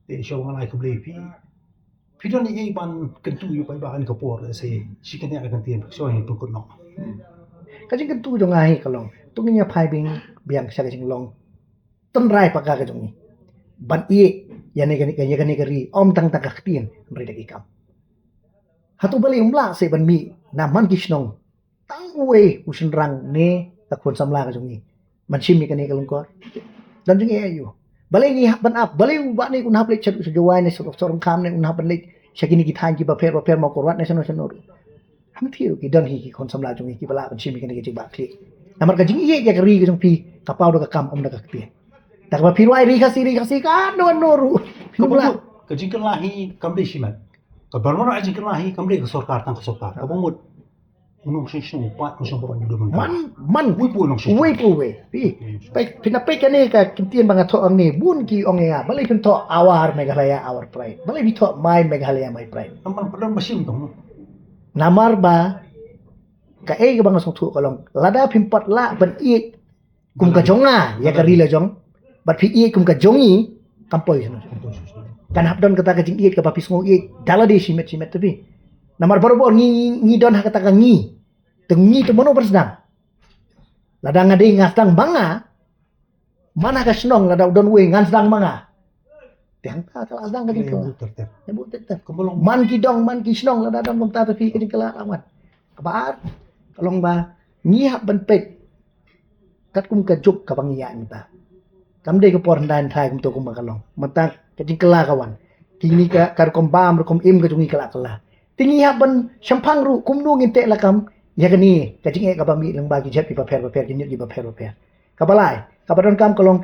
Te shuwa nga ai khublei phi. Phi don ei ban kyntu ïa u paidbah ha kane ka por, lehse shi kynhun ka ktien, shuwa ngin pynkut noh. Ka jingkyntu jong nga hi ka long, to ngin ïa phai biang, biang sha ka jinglong tynrai paka ka jong ngi. Ban ïeh ïa kane ka, ïa kane ka ri, ym tang tang ka ktien, hynrei da ki kam. Hato balei ym lah seh ban mih na man ki shnong tang uwei u shynrang ne ka khun samla ka jong ngi ban shim ïa kane ka lyngkor? Don jingeh aïu? Balei ngi hap ban ap? Balei u Bah Nick un hap leit sha Jowai ne sha Sohryngkham ne un hap ban leit sha kine ki thaiñ kiba pher ba pher, Mawkyrwat ne shano shano ruh? Ham thiu ki don hi ki khun samla jong ngi kiba lah ban shim ïa kane ka jingbah khlieh. Namar ka jingïeit ïa ka ri ka jong phi ka paw da ka kam, ym da ka ktien. Da kaba phi rwai ri Khasi, ri Khasi kano kano ruh. Ka jingkylla hi kam dei shimet. Ka ban wanrah jingkylla hi kam dei ka sorkar tang ka sorkar. Ka ban mut u nongshong shnong pat, u nongshong pat u dei man, man. Uwei pa uwei. Phi, phi na peit kane ka ktien ba nga thoh hangne, bun ki ong ïa nga, balei phin thoh Our Meghalaya, Our Pride? Balei phi thoh My Meghalaya, My Pride? Namar ba kaei kaba nga sngewthuh ka long, lada phim pat lah ban ïeit kum ka jong nga ïa ka ri la jong, bad phi ïeit kum ka jong ngi, kam poi shuh. Kan hap don kata ka jingïeit kaba phi sngew ïeit da lade shimet shimet te phi. Namar barabor ngi, ngi, ngi don ha kata ka ngi. Te ngi te mano ban sdang? Lada nga dei nga sdang ma nga, man ha ka shnong lada u don uwei ngan sdang ma nga. Te hangta ka la sdang ka jingkylla. Man ki dong, man ki shnong lada don kumta te phi ka jingkylla la wan. Kaba ar ka long ba ngi hap ban peit katkum ka juk kaba ngi ïaid mynta. Kam dei ka por hyndai hynthai kumta kumba ka long. Mynta ka jingkylla ka wan. Kine ka, ka rukom bam rukom im ka jong ngi ka la kylla. Te ngi hap ban shemphang ruh kumno ngin teh lakam ïa kane ka jingeh kaba mih lyngba ki jait kiba pher ba pher, ki ñiut kiba pher ba pher. Kaba lai, kaba donkam ka long,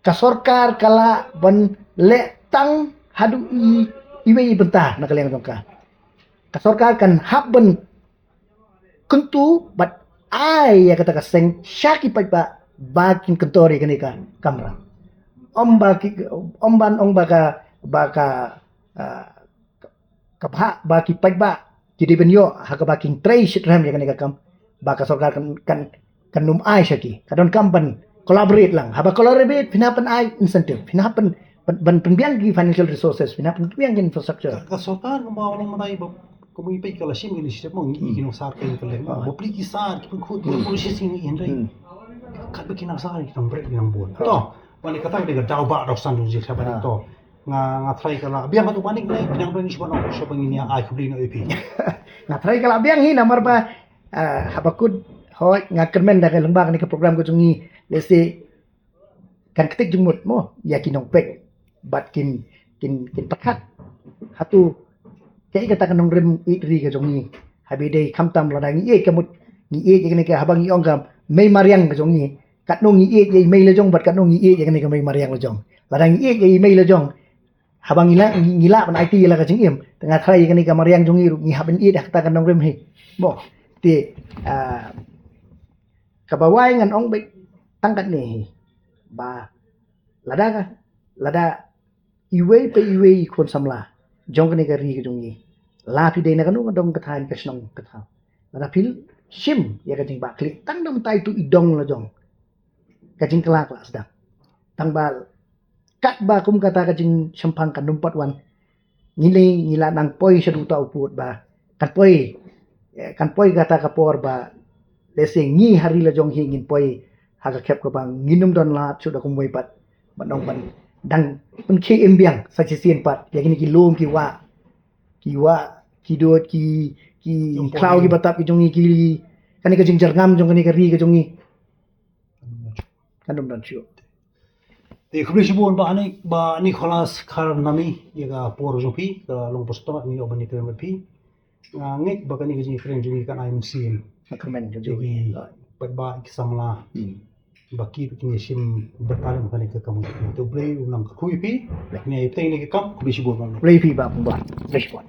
ka sorkar ka lah ban leh tang haduh i, iwei i bynta na ka liang jong ka. Ka sorkar kan hap ban kyntu bad ai ïa kata ka seng sha ki paidbah ba kin kyntor ïa kane ka kamram. Ym ba ki, ym ban ong ba ka, ba ka, ah, ka bha ba ki paidbah ki dei ban ïoh ha kaba kin trei shitrhem ïa kane ka kam, ba ka sorkar kan, kan, kan ym ai sha ki. Ka donkam ban collaborate lang. Haba collaborate phin hap ban ai incentive, phin hap ban, ban, ban pynbiang ki financial resources, phin hap ban pynbiang ki infrastructure. Ka, ka sorkar kumba u ong mynta ba kumba i peit ka la shim ki initiative mo, ngi i ki nongsar ka, ka leh mo, ba plie ki sar, ki pynkhuid, ki processing, ngi hynrei katba ki nongsar ki nang bret ki nang bun. To, ba ni kata ka dei ka daw ba dok san dong jik ba ni to. Nga, nga tharai ka la biang haduh ba ni, ngi biang ba ni shuwa nong shuwa ngin ïa ai khublei noh ïa phi. Nga tharai ka la biang hi namar ba, ah, haba kut hoi nga kyrmen da ka lyngba kane ka program ka jong ngi, lehse kan ktik jingmut mo ïa ki nongpeit bad kin, kin, kin pyrkhat. Hato kaei kata ka nongrim ïeit ri ka jong ngi? Haba dei khamtam lada ngi ïeit ka mut ngi ïeit ïa kane ka, haba ngi ong ka mei mariang ka jong ngi, katno ngi ïeit ïa i mei la jong bad katno ngi ïeit ïa kane ka mei mariang la jong. Lada ngi ïeit ïa i mei la jong, haba ngi lah, ngi, ngi lah ban aiti ïa la ka jingim, te nga tharai ïa kane ka mariang jong ngi ruh ngi hap ban ïeit ha kata ka nongrim hi. Mo, te, ah, kaba wai ngan ong beit tang katne hi, ba lada ka, lada iwei pa iwei i khun samla jong kane ka ri ka jong ngi, la phi dei na kano ka dong ka thaiñ ka shnong ka thaw, lada phi shim ïa ka jingbah khlieh tang da mynta ïa uto i dong la jong, ka jingkylla ka la sdang. Tang ba katba kum kata ka jingshemphang kan ym pat wan, ngi lei ngi la nang poi shaduh uta u pud ba kan poi, eh, kan poi kata ka por ba lehse ngi ha ri la jong hi ngin poi ha ka khep kaba ngin ym don lad shuh da kumwei pat. Ban ong ban dang pynkhie im biang sa shisien pat ïa kine ki lum ki wah, ki wah, ki dud, ki, ki khlaw, ki batap ki jong ngi, ki, kane ka jingjyrngam jong kane ka ri ka jong ngi. Kan ym don shuh. Te khublei shibun Bah Nicholas Kharnami ïa ka por jong phi, ka long por stor ngi ïoh ban ïakren bad phi. Nga ngeit ba kane ka jingïakren jong ngi kan ai mynsiem. Ka kyrmen jong ngi. Bad ba ki samla. Ba ki, ba ki shim bynta lem kane ka kam. Te U Blei un nang kyrkhu ïa phi. Ngi ai phi ïa kane ka kam. Khublei shibun Bah. Khublei phi Bah Pumba. Khublei shibun.